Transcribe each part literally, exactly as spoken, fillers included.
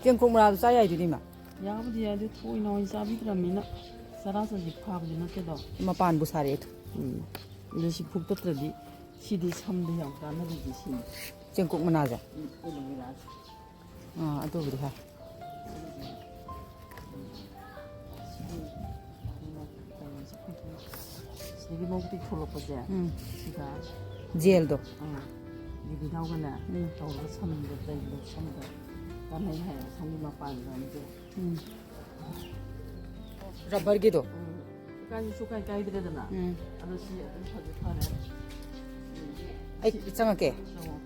ꯆꯦꯡꯀꯨꯞ ꯃꯅꯥꯗꯣ ꯆꯥ ꯌꯥꯏꯗꯨꯗꯤ, ꯏꯃꯥ? ꯌꯥꯕꯨꯗꯤ ꯌꯥꯏ, ꯑꯗꯨ ꯊꯣꯏꯅ ꯑꯣꯏꯅ ꯆꯥꯕꯤꯗ꯭ꯔꯕꯅꯤꯅ ꯆꯔꯥ ꯆꯥꯁꯤ ꯐꯥꯕꯗꯤ ꯅꯠꯇꯦꯗꯣ꯫ ꯃꯄꯥꯟꯕꯨ ꯁꯥꯔꯛꯑꯦ ꯑꯗꯨ꯫ ꯎꯝ꯫ ꯑꯗꯨ ꯁꯤ ꯐꯨꯛꯇꯠꯇ꯭ꯔꯗꯤ ꯁꯤꯗꯤ ꯁꯝꯗ ꯌꯥꯝ ꯀꯥꯟꯅꯔꯤꯗꯤ ꯁꯤꯅꯤ꯫ ꯆꯦꯡꯀꯨꯞ ꯃꯅꯥꯁꯦ? ꯎꯝ, ꯑꯦꯂꯣꯚꯦꯔꯥꯁꯦ꯫ ꯑꯥ, ꯑꯗꯨꯕꯨꯗꯤ ꯍꯥꯏ꯫ ꯁꯤꯗꯒꯤ ꯃꯧ ꯄꯤꯊꯣꯛꯂꯛꯄꯁꯦ, ꯎꯝ꯫ ꯁꯤꯒ ꯖꯦꯜꯗꯣ꯫ ꯑꯥ, ꯌꯨꯕꯤꯅꯥꯎꯒꯅꯦ ꯎꯝ꯫ ꯇꯧꯔꯒ ꯁꯝꯗ ꯇꯩꯕꯗ ꯁꯝꯗ ꯀꯥꯟꯅꯩ ꯍꯥꯏꯌꯦꯕ, ꯁꯝꯒꯤ ꯃꯄꯥꯟꯒ ꯑꯃꯁꯦ꯫ ꯎꯝ꯫ ꯔꯕꯔꯒꯤꯗꯣ꯫ ꯎꯝ꯫ ꯀꯥꯏꯁꯨ ꯁꯨꯀꯥꯏ ꯀꯥꯏꯗ꯭ꯔꯦꯗꯅ꯫ ꯎꯝ꯫ ꯑꯗꯣ ꯁꯤ ꯑꯗꯨꯝ ꯐꯁꯨ ꯐꯔꯦ꯫ ꯑꯩ ꯆꯪꯉꯛꯀꯦ꯫ ꯆꯪꯉꯣ꯫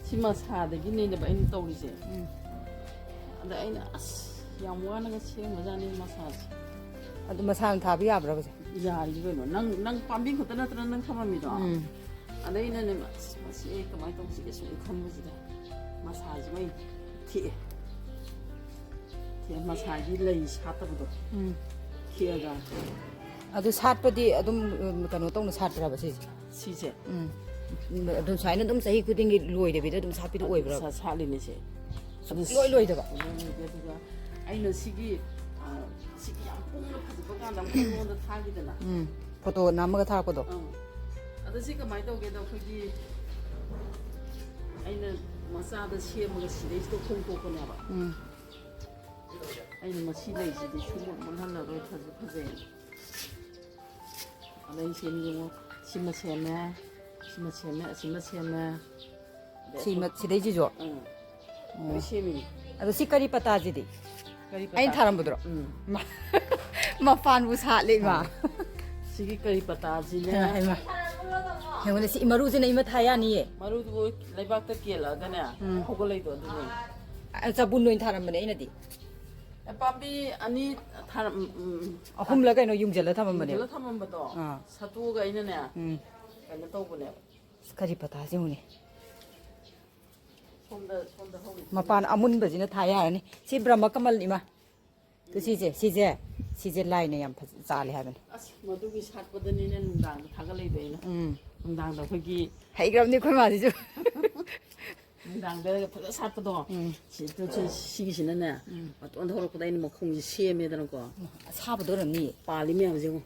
ꯁꯤ ꯃꯁꯥꯗꯒꯤꯅꯦꯕ ꯑꯩꯅ ꯇꯧꯔꯤꯁꯦ꯫ ꯎꯝ꯫ ꯑꯗ ꯑꯩꯅ ꯑꯁ ꯌꯥꯝ ꯋꯥꯅꯒ ꯁꯦꯝꯕꯖꯥꯠꯅꯤ ꯃꯁꯥꯁꯦ꯫ ꯑꯗꯨ ꯃꯁꯥꯅ ꯊꯥꯕ ꯌꯥꯕ꯭ꯔꯕ ꯁꯦ? ꯌꯥꯔꯤ ꯀꯩꯅꯣ꯫ ꯅꯪ, ꯅꯪ ꯄꯥꯝꯕꯤ ꯈꯛꯇ ꯅꯠꯇ꯭ꯔ ꯅꯪ ꯊꯝꯃꯝꯃꯤꯗꯣ? ꯎꯝ꯫ ꯑꯗ ꯑꯩꯅꯅꯦ, ꯑꯁ, ꯃꯁꯤ ꯑꯩ ꯀꯃꯥꯏꯅ ꯇꯧꯁꯤꯒꯦ ꯁꯨꯝ ꯈꯟꯕꯁꯤꯗ ꯃꯁꯥꯁꯤꯃ ꯑꯩ ꯊꯦꯛꯑꯦ꯫ ꯊꯦꯛꯑꯦ, ꯃꯁꯥꯒꯤ ꯂꯩ ꯁꯥꯠꯇꯕꯗꯣ ꯎꯝ꯫ ꯊꯦꯛꯑꯒ꯫ ꯑꯗꯨ ꯁꯥꯠꯄꯗꯤ ꯑꯗꯨꯝ, ꯎꯝ, ꯀꯩꯅꯣ ꯇꯧꯅ ꯁꯥꯠꯄ꯭ꯔꯕ ꯁꯤꯁꯦ? ꯁꯤꯁꯦ? ꯎꯝ꯫ ꯑꯗꯨꯝ ꯁꯨꯃꯥꯏꯅ ꯑꯗꯨꯝ ꯆꯍꯤ ꯈꯨꯗꯤꯡꯒꯤ ꯂꯣꯏꯗꯕꯤꯗ ꯑꯗꯨꯝ ꯁꯥꯠꯄꯤꯗꯣ ꯑꯗꯨꯝ ꯑꯣꯏꯕ꯭ꯔꯕ? ꯁꯥ-, ꯁꯥꯠꯂꯤꯅꯦ ꯁꯦ꯫ ꯁꯨꯡꯂꯣꯏ ꯂꯣꯏꯗꯕ? ꯁꯨꯡꯂꯣꯏ ꯂꯣꯏꯗꯦ꯫ ꯑꯗꯨꯒ ꯑꯩꯅ ꯁꯤꯒꯤ, ꯑ, ꯁꯤꯒꯤ ꯌꯥꯝ ꯀꯨꯡꯅ ꯐꯖꯕ ꯀꯥꯟꯗ ꯑꯃꯨꯛ ꯅꯉꯣꯟꯗ ꯊꯥꯈꯤꯗꯅ꯫ ꯎꯝ꯫ ꯐꯣꯇꯣ ꯅꯝꯃꯒ ꯊꯥꯔꯛꯄꯗꯣ? ꯑꯪ꯫ ꯑꯗꯣ ꯁꯤ ꯀꯃꯥꯏꯅ ꯇꯧꯒꯦꯗ, ꯑꯩꯈꯣꯏꯒꯤ ꯑꯩꯅ ꯃꯆꯥꯗ ꯁꯦꯝꯃꯒ ꯁꯤꯗꯩꯁꯤꯗ ꯈꯣꯡꯗꯣꯛꯄꯅꯦꯕ꯫ ꯎꯝ꯫ ꯑꯩꯅ ꯃꯁꯤ ꯂꯩꯁꯤꯗꯤ ꯁꯨꯡꯃꯨꯠ ꯃꯨꯠꯍꯜꯂꯔꯣꯏ, ꯐꯁꯨ ꯐꯖꯩ꯫ ꯑꯗꯩ ꯁꯦꯝ ꯌꯦꯡꯉꯣ, ꯁꯤꯃ ꯁꯦꯝꯃꯦ, ꯁꯤꯃ ꯁꯦꯝꯃꯦ, ꯑꯁꯤꯃ ꯁꯦꯝꯃꯦ꯫ ꯑꯗꯩ ꯁꯤ ꯃ-, ꯁꯤꯗꯩꯁꯤꯁꯨ? ꯎꯝ꯫ ꯑꯣ꯫ ꯂꯣꯏ ꯁꯦꯝꯃꯤꯅꯤ꯫ ꯑꯗꯣ ꯁꯤ ꯀꯔꯤ ꯄꯇꯥꯁꯤꯗꯤ? ꯀꯔꯤ ꯑꯩꯅ ꯄꯇꯥ? ꯊꯥꯔꯝꯕꯗꯨꯔꯣ? ꯎꯝ꯫ ꯃ-, ꯃꯄꯥꯟꯕꯨ ꯁꯥꯠꯂꯦ, ꯏꯃꯥ꯫ ꯑꯥ꯫ ꯁꯤꯒꯤ ꯀꯔꯤ ꯄꯇꯥꯁꯤꯅꯦ? ꯍꯩꯃꯥ, ꯍꯩꯃꯥ꯫ ꯌꯦꯡꯉꯨꯅꯦ, ꯁꯤ ꯃꯔꯨꯁꯤꯅ ꯏꯃ ꯊꯥ ꯌꯥꯅꯤꯌꯦ꯫ ꯃꯔꯨꯗꯨꯕꯨ ꯂꯩꯕꯥꯛꯇ ꯀꯦꯜꯂꯛꯑꯒꯅꯦ, ꯎꯝ꯫ ꯍꯧꯒꯠꯂꯛꯏꯗꯣ ꯑꯗꯨꯅꯦ꯫ ꯑ, ꯆꯕꯨꯟ ꯑꯣꯏꯅ ꯊꯥꯔꯝꯕꯅꯦ ꯑꯩꯅꯗꯤ꯫ ꯑꯦ, ꯄꯥꯝꯕꯤ ꯑꯅꯤ ꯊꯥꯔꯝ-, ꯎꯝ, ꯎꯝ꯫ ꯑꯍꯨꯝꯂ ꯀꯩꯅꯣ ꯌꯨꯡꯖꯜꯂ ꯊꯝꯃꯝꯕꯅꯦꯕ꯫ ꯌꯨꯡꯖꯜꯂ ꯊꯝꯃꯝꯕꯗꯣ꯫ ꯑꯥ꯫ ꯁꯠꯇꯣꯛꯑꯒ ꯑꯩꯅꯅꯦ, ꯎꯝ꯫ ꯀꯩꯅꯣ ꯇꯧꯕꯅꯦꯕ꯫ ꯑꯁ, ꯀꯔꯤ ꯄꯇꯥꯁꯦ ꯌꯦꯡꯉꯨꯅꯦ꯫ ꯁꯣꯝꯗ, ꯁꯣꯝꯗ ꯍꯧꯔꯤꯁꯦ꯫ ꯃꯄꯥꯟ ꯑꯃꯨꯟꯕꯁꯤꯅ ꯊꯥ ꯌꯥꯔꯅꯤ꯫ ꯁꯤ ꯕ꯭ꯔꯍ꯭ꯃ ꯀꯃꯜꯅꯤ, ꯏꯃꯥ꯫ ꯇꯨ ꯁꯤꯁꯦ, ꯁꯤꯁꯦ, ꯁꯤꯁꯦ ꯂꯥꯏꯅ ꯌꯥꯝ ꯐꯖ-, ꯆꯥꯜꯂꯦ ꯍꯥꯏꯕꯅꯤ꯫ ꯑꯁ, ꯃꯗꯨꯒꯤ ꯁꯥꯠꯄꯗꯅꯤꯅꯦ ꯅꯨꯡꯗꯥꯡꯗ ꯊꯥꯒꯠꯂꯛꯏꯗꯣ ꯑꯩꯅ꯫ ꯎꯝ꯫ ꯅꯨꯡꯗꯥꯡꯗ ꯑꯩꯈꯣꯏꯒꯤ ꯍꯩꯈ꯭ꯔꯕꯅꯤ ꯑꯩꯈꯣꯏ ꯃꯥꯁꯤꯁꯨ꯫ ꯅꯨꯡꯗꯥꯡꯗ ꯐꯖꯅ ꯁꯥꯠꯄꯗꯣ꯫ ꯎꯝ꯫ ꯁꯤ, ꯇꯨ, ꯁꯤ, ꯁꯤꯒꯤꯁꯤꯅꯅꯦ, ꯎꯝ꯫ ꯃꯇꯣꯟꯗ ꯍꯧꯔꯛꯄꯗ ꯑꯩꯅ ꯃꯈꯣꯡꯁꯦ ꯁꯦꯝꯃꯦꯗꯅꯀꯣ꯫ ꯑꯁꯥꯕꯗ ꯑꯣꯏꯔꯝꯅꯤꯌꯦ꯫ ꯄꯥꯜꯂꯤ ꯃꯌꯥꯝꯁꯦ ꯌꯦꯡꯉꯣ꯫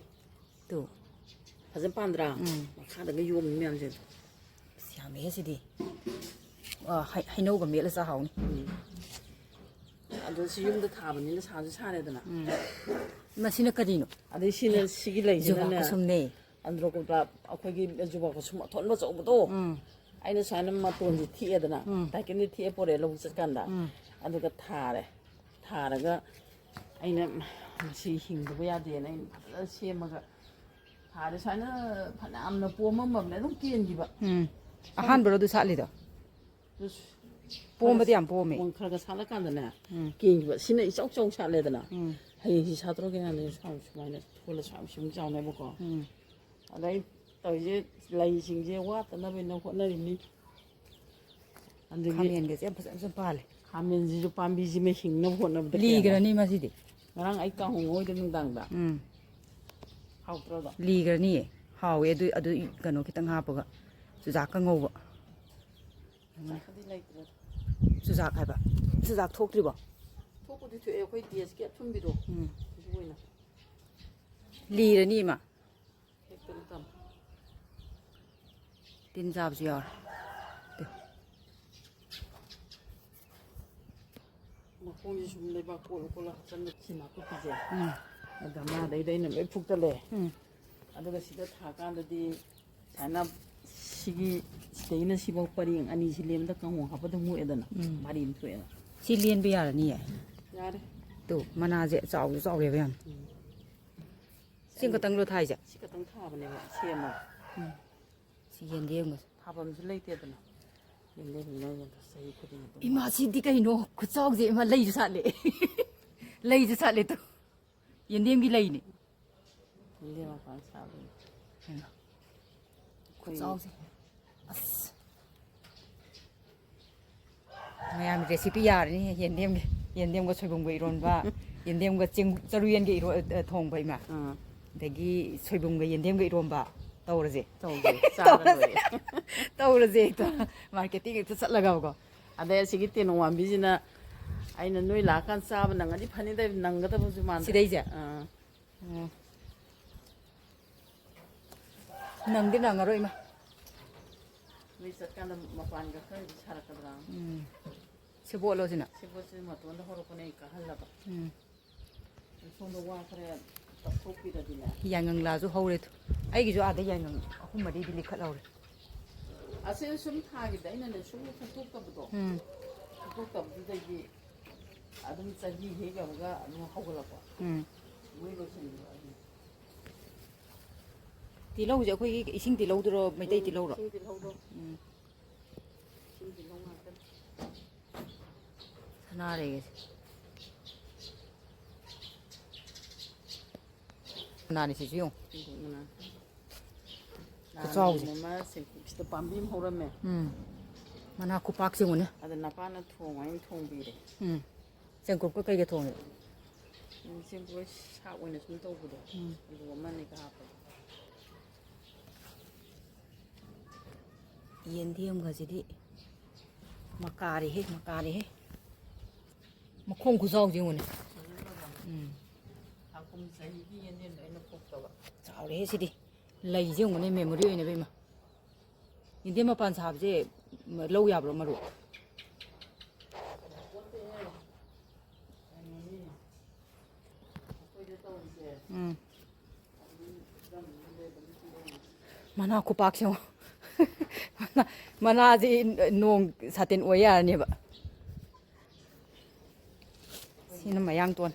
ꯇꯨ꯫ ꯐꯖꯅ ꯄꯥꯟꯗ꯭ꯔꯥ? ꯎꯝ꯫ ꯃꯈꯥꯗꯒ ꯌꯣꯝꯃꯤ ꯃꯌꯥꯝꯁꯦ꯫ ꯑꯁ, ꯌꯥꯝꯃꯦꯍꯦ ꯁꯤꯗꯤ꯫ ꯑ, ꯍꯩ-, ꯍꯩꯅꯧꯒ ꯃꯦꯠꯂ ꯆꯥ ꯍꯥꯎꯅꯤ꯫ ꯎꯝ꯫ ꯑꯗꯣ ꯁꯤ ꯌꯨꯝꯗ ꯊꯥꯕꯅꯤꯅ ꯁꯥꯁꯨ ꯁꯥꯔꯦꯗꯅ꯫ ꯎꯝ꯫ ꯃꯁꯤꯅ ꯀꯔꯤꯅꯣ? ꯑꯗꯩ ꯁꯤꯅ, ꯁꯤꯒꯤ ꯂꯩꯁꯤꯅꯅꯦ, ꯖꯨꯕꯥ ꯀꯨꯁꯨꯝꯅꯦ꯫ ꯑꯟꯗ꯭ꯔꯣꯀꯨꯇꯥ, ꯑꯩꯈꯣꯏꯒꯤ ꯖꯨꯕꯥ ꯀꯨꯁꯨꯝ ꯑꯊꯣꯟꯕ ꯑꯆꯧꯕꯗꯣ꯫ ꯎꯝ꯫ ꯑꯩꯅ ꯁꯨꯃꯥꯏꯅ ꯃꯇꯣꯟꯁꯦ ꯊꯦꯛꯑꯦꯗꯅ, ꯎꯝ꯫ ꯇꯥꯏꯀꯤꯟꯗꯤ ꯊꯦꯛꯑ ꯄꯣꯔꯛꯑꯦ ꯂꯧꯕꯨꯛ ꯆꯠꯀꯥꯟꯗ꯫ ꯎꯝ꯫ ꯑꯗꯨꯒ ꯊꯥꯔꯦ꯫ ꯊꯥꯔꯒ ꯑꯩꯅ ꯃꯁꯤ ꯍꯤꯡꯗꯕ ꯌꯥꯗꯦꯅ ꯑꯩꯅ ꯐꯖꯅ ꯁꯦꯝꯃꯒ ꯊꯥꯔꯦ꯫ ꯁꯨꯃꯥꯏꯅ ꯐꯅꯌꯥꯝꯅ ꯄꯣꯝꯃꯝꯃꯕꯅꯦ, ꯑꯗꯨꯝ ꯀꯦꯟꯈꯤꯕ꯫ ꯎꯝ꯫ ꯑꯍꯥꯟꯕꯔꯣ ꯑꯗꯨ ꯁꯥꯠꯂꯤꯗꯣ? ꯑꯗꯨ ꯄꯣꯝꯕꯗꯤ ꯌꯥꯝ ꯄꯣꯝꯃꯦ꯫ ꯈꯔ ꯈꯔ ꯁꯥꯠꯂꯀꯥꯟꯗꯅꯦ, ꯎꯝ꯫ ꯀꯦꯟꯈꯤꯕ꯫ ꯁꯤꯅ ꯏꯆꯥꯎ ꯆꯥꯎ ꯁꯥꯠꯂꯦꯗꯅ꯫ ꯎꯝ꯫ ꯍꯌꯦꯡꯁꯤ ꯁꯥꯠꯇ꯭ꯔꯣꯒꯦ ꯍꯥꯏꯅ ꯁꯥꯡ ꯁꯨꯃꯥꯏꯅ ꯊꯣꯜꯂ ꯁꯥꯡ ꯁꯨꯝ ꯆꯥꯎꯅꯦꯕꯀꯣ꯫ ꯎꯝ꯫ ꯑꯗ ꯑꯩ ꯇꯧꯔꯤꯁꯦ ꯂꯩꯁꯤꯡꯁꯦ ꯋꯥꯠꯇꯅꯕ ꯑꯩꯅ ꯍꯣꯠꯅꯔꯤꯕꯅꯤ꯫ ꯑꯗꯒꯤ ꯈꯥꯃꯦꯟꯒꯁꯦ ꯌꯥꯝ ꯐꯖ ꯐꯖꯅ ꯄꯥꯜꯂꯦ꯫ ꯈꯥꯃꯦꯟꯁꯤꯁꯨ ꯄꯥꯝꯕꯤꯁꯤꯃ ꯍꯤꯡꯅꯕ ꯍꯣꯠꯅꯕꯗ ꯀꯌꯥꯅꯣ꯫ ꯂꯤꯈ꯭ꯔꯅꯤ ꯃꯁꯤꯗꯤ꯫ ꯉꯔꯥꯡ ꯑꯩ ꯀꯥꯡꯍꯧ ꯉꯧꯏꯗ ꯅꯨꯡꯗꯥꯡꯗ꯫ ꯎꯝ꯫ ꯍꯥꯎꯇ꯭ꯔꯣꯗꯣ? ꯂꯤꯈ꯭ꯔꯅꯤꯌꯦ꯫ ꯍꯥꯎꯋꯦ ꯑꯗꯨ, ꯑꯗꯨ ꯀꯩꯅꯣ ꯈꯤꯇꯪ ꯍꯥꯞꯄꯒ ꯆꯨꯖꯥꯛꯀ ꯉꯧꯕ꯫ ꯆꯥꯛꯀꯗꯤ ꯂꯩꯇ꯭ꯔꯦ꯫ ꯆꯨꯖꯥꯛ ꯍꯥꯏꯕ꯫ ꯆꯨꯖꯥꯛ ꯊꯣꯛꯇ꯭ꯔꯤꯕꯣ? ꯊꯣꯛꯄꯨꯗꯤ ꯊꯣꯛꯑꯦ, ꯑꯩꯈꯣꯏ ꯗꯦꯁꯀꯤ ꯑꯊꯨꯝꯕꯤꯗꯣ꯫ ꯎꯝ꯫ ꯑꯗꯨ ꯑꯣꯏꯅ ꯂꯤꯔꯅꯤ ꯏꯃꯥ꯫ ꯍꯦꯛꯇꯅ ꯇꯝ꯫ ꯇꯤꯟ ꯆꯥꯕꯁꯨ ꯌꯥꯎꯔꯦ꯫ ꯇꯨ꯫ ꯃꯈꯣꯡꯁꯦ ꯁꯨꯝ ꯂꯩꯕꯥꯛ ꯀꯣꯠꯂ ꯀꯣꯠꯂ ꯍꯥꯞꯆꯟꯕ ꯁꯤ ꯅꯥꯀꯨꯞꯄꯤꯁꯦ꯫ ꯎꯝ꯫ ꯑꯗ ꯃꯥꯗꯩꯗ ꯑꯩꯅ ꯂꯣꯏ ꯐꯨꯛꯇꯠꯂꯦ꯫ ꯎꯝ꯫ ꯑꯗꯨꯒ ꯁꯤꯗ ꯊꯥꯀꯥꯟꯗꯗꯤ ꯁꯨꯃꯥꯏꯅ ꯁꯤꯒꯤ ꯁꯤꯗꯩꯅ ꯁꯤꯐꯥꯎ ꯄꯔꯦꯡ ꯑꯅꯤꯁꯤ ꯂꯦꯝꯕꯗ ꯀꯥꯡꯍꯧ ꯍꯥꯞꯄꯗ ꯃꯣꯛꯑꯦꯗꯅ꯫ ꯎꯝ꯫ ꯃꯔꯤ ꯑꯃ ꯊꯣꯛꯑꯦꯅ꯫ ꯁꯤ ꯂꯦꯟꯕ ꯌꯥꯔꯅꯤꯌꯦ꯫ ꯌꯥꯔꯦ꯫ ꯇꯨ, ꯃꯅꯥꯁꯦ ꯆꯥꯎꯁꯨ ꯆꯥꯎꯔꯦꯕ ꯌꯥꯝ꯫ ꯎꯝ꯫ ꯁꯤ ꯈꯛꯇꯪ ꯂꯣ ꯊꯥꯏꯁꯦ? ꯁꯤ ꯈꯛꯇꯪ ꯊꯥꯕꯅꯦꯕ ꯁꯦꯝꯃꯒ꯫ ꯎꯝ꯫ ꯁꯤ ꯌꯦꯟꯗꯦꯝꯒꯁꯦ꯫ ꯊꯥꯐꯝꯁꯨ ꯂꯩꯇꯦꯗꯅ꯫ ꯌꯦꯟꯗꯦꯝ ꯍꯤꯟꯖꯥꯡ ꯌꯦꯟꯗ ꯆꯍꯤ ꯈꯨꯗꯤꯡꯒꯤ ꯑꯗꯨꯝ ꯏꯃꯥ, ꯁꯤꯗꯤ ꯀꯩꯅꯣ? ꯈꯨꯠꯆꯥꯎꯁꯦ ꯏꯃꯥ, ꯂꯩꯁꯨ ꯁꯥꯠꯂꯦ꯫ ꯂꯩꯁꯨ ꯁꯥꯠꯂꯦ ꯇꯨ꯫ ꯌꯦꯟꯗꯦꯝꯒꯤ ꯂꯩꯅꯦ꯫ ꯌꯦꯟꯗꯦꯝ ꯃꯄꯥꯟ ꯁꯥꯕꯅꯤ꯫ ꯀꯩꯅꯣ? ꯈꯨꯠꯆꯥꯎꯁꯦ꯫ ꯑꯁ꯫ ꯃꯌꯥꯝ recipe ꯌꯥꯔꯅꯤ ꯌꯦꯟꯗꯦꯝꯒꯤ꯫ ꯌꯦꯟꯗꯦꯝꯒ ꯁꯣꯏꯕꯨꯝꯒ ꯏꯔꯣꯟꯕ, ꯌꯦꯟꯗꯦꯝꯒ ꯆꯦꯡ-, ꯆꯔꯨ ꯌꯦꯟꯒ ꯏꯔꯣ-, ꯑ, ꯊꯣꯡꯕ ꯏꯃꯥ꯫ ꯑꯥ꯫ ꯑꯗꯒꯤ ꯁꯣꯏꯕꯨꯝꯒ ꯌꯦꯟꯗꯦꯝꯒ ꯏꯔꯣꯟꯕ꯫ ꯇꯧꯔꯁꯦ꯫ ꯇꯧꯁꯦ꯫ ꯆꯥꯔ ꯇꯧꯔꯁꯦ꯫ ꯂꯣꯏꯔꯦ꯫ ꯇꯧꯔꯁꯦ ꯍꯦꯛꯇ꯫ ꯃꯥꯔꯀꯦꯇꯤꯡ ꯍꯦꯛꯇ ꯆꯠꯂꯒꯕꯀꯣ꯫ ꯑꯗꯩ ꯑꯁꯤꯒꯤ ꯇꯦꯅꯧ ꯄꯥꯝꯕꯤꯁꯤꯅ ꯑꯩꯅ ꯅꯣꯏ ꯂꯥꯛꯑꯀꯥꯟꯗ ꯆꯥꯕ ꯅꯪꯉꯗꯤ ꯐꯅꯤꯗ, ꯅꯪꯒꯗꯕꯁꯨ ꯃꯥꯟꯗ꯭ꯔꯦ꯫ ꯁꯤꯗꯩꯁꯦ? ꯑꯥ꯫ ꯑꯣ꯫ ꯅꯪꯗꯤ ꯅꯪꯉꯔꯣꯏ, ꯏꯃꯥ꯫ ꯅꯣꯏ ꯆꯠꯀꯥꯟꯗ ꯃꯄꯥꯟꯒ ꯈꯔꯗꯤ ꯁꯥꯔꯛꯀꯗ꯭ꯔꯥ? ꯎꯝ꯫ ꯁꯦꯕꯣꯠꯂꯣ ꯁꯤꯅ? ꯁꯦꯕꯣꯠꯁꯤ ꯃꯇꯣꯟꯗ ꯍꯧꯔꯛꯄꯅꯦ, ꯑꯩ ꯀꯥꯍꯜꯂꯕ꯫ ꯎꯝ꯫ ꯁꯣꯝꯗ ꯋꯥ ꯈꯔ ꯇꯞꯊꯣꯛꯄꯤꯔꯗꯤꯅꯦ꯫ ꯌꯥꯏꯉꯪꯂꯥꯁꯨ ꯍꯧꯔꯦ꯫ ꯑꯩꯒꯤꯁꯨ ꯑꯥꯗ ꯌꯥꯏꯉꯪ ꯑꯍꯨꯝ ꯃꯔꯤꯗꯤ ꯂꯤꯈꯠꯍꯧꯔꯦ꯫ ꯑꯁꯤ ꯁꯨꯝ ꯊꯥꯈꯤꯕꯗ ꯑꯩꯅꯅꯦ ꯁꯨꯝ ꯐꯨꯛꯇꯣꯛꯇꯕꯗꯣ꯫ ꯎꯝ꯫ ꯐꯨꯛꯇꯣꯛꯇꯕꯗꯨꯗꯒꯤ ꯑꯗꯨꯝ ꯆꯍꯤ ꯍꯦꯛ ꯌꯧꯔꯒ ꯑꯗꯨꯝ ꯍꯧꯒꯠꯂꯛꯄ꯫ ꯎꯝ꯫ ꯂꯣꯏ ꯂꯣꯏꯁꯤꯟꯈꯤꯕ ꯑꯗꯨꯝ꯫ ꯇꯤꯜꯍꯧꯁꯦ ꯑꯩꯈꯣꯏꯒꯤ ꯏꯁꯤꯡ ꯇꯤꯜꯍꯧꯗꯨꯔꯣ, ꯃꯩꯇꯩ ꯎꯝ, ꯇꯤꯜꯍꯧꯔꯣ? ꯏꯁꯤꯡ ꯇꯤꯜꯍꯧꯗꯣ꯫ ꯎꯝ꯫ ꯏꯁꯤꯡ ꯇꯤꯜꯍꯧ ꯉꯥꯛꯇꯅꯤ꯫ ꯁꯅꯥꯔꯩꯒꯁꯦ꯫ ꯁꯅꯥꯔꯩꯁꯤꯁꯨ ꯌꯦꯡꯉꯨ꯫ ꯁꯦꯡꯀꯨꯞ ꯃꯅꯥ꯫ ꯈꯨꯆꯥꯎꯁꯦ꯫ ꯅꯍꯥꯟ ꯅꯣꯡꯃ ꯑꯃ ꯁꯦꯡꯀꯨꯞꯁꯤꯗ ꯄꯥꯝꯕꯤ ꯑꯃ ꯍꯧꯔꯝꯃꯦ꯫ ꯎꯝ꯫ ꯃꯅꯥ ꯈꯨꯄꯥꯛꯁꯦ ꯌꯦꯡꯉꯨꯅꯦ꯫ ꯑꯗ ꯅꯄꯥꯅ ꯊꯣꯡ ꯍꯥꯏꯅ ꯊꯣꯡꯕꯤꯔꯦ꯫ ꯎꯝ꯫ ꯁꯦꯡꯀꯨꯞꯀ ꯀꯩꯒ ꯊꯣꯡꯉꯦ? ꯎꯝ, ꯁꯦꯡꯀꯨꯞ ꯁꯥꯛ ꯑꯣꯏꯅ ꯁꯨꯝ ꯇꯧꯕꯗꯣ꯫ ꯎꯝ꯫ ꯑꯂꯨ ꯑꯃ ꯑꯅꯤꯒ ꯍꯥꯞꯄꯒ꯫ ꯌꯦꯟꯗꯦꯝꯒꯁꯤꯗꯤ ꯃꯀꯥꯔꯦꯍꯦ, ꯃꯀꯥꯔꯦꯍꯦ꯫ ꯃꯈꯣꯡ ꯈꯨꯆꯥꯎꯁꯦ ꯌꯦꯡꯉꯨꯅꯦ꯫ ꯎꯝ꯫ ꯍꯥꯀꯨꯝ ꯆꯍꯤꯒꯤ ꯌꯦꯟꯗꯦꯝꯗꯣ ꯑꯩꯅ ꯄꯣꯛꯇꯕ꯫ ꯆꯥꯎꯔꯦꯍꯦ ꯁꯤꯗꯤ꯫ ꯂꯩꯁꯦ ꯌꯦꯡꯉꯨꯅꯦ, memory ꯑꯣꯏꯅꯕ, ꯏꯃꯥ꯫ ꯌꯦꯟꯗꯦꯝ ꯃꯄꯥꯟ ꯁꯥꯕꯁꯦ ꯂꯧ ꯌꯥꯕ꯭ꯔꯣ, ꯃꯔꯨ? ꯎꯝ꯫ ꯃꯅꯥ ꯈꯨꯄꯥꯛꯁꯦ ꯌꯦꯡꯉꯣ꯫ ꯃꯅꯥ-, ꯃꯅꯥꯁꯤ ꯅꯣꯡ ꯁꯥꯇꯤꯟ ꯑꯣꯏ ꯌꯥꯔꯅꯦꯕ꯫ ꯁꯤꯅ ꯃꯌꯥꯡꯇꯣꯟ꯫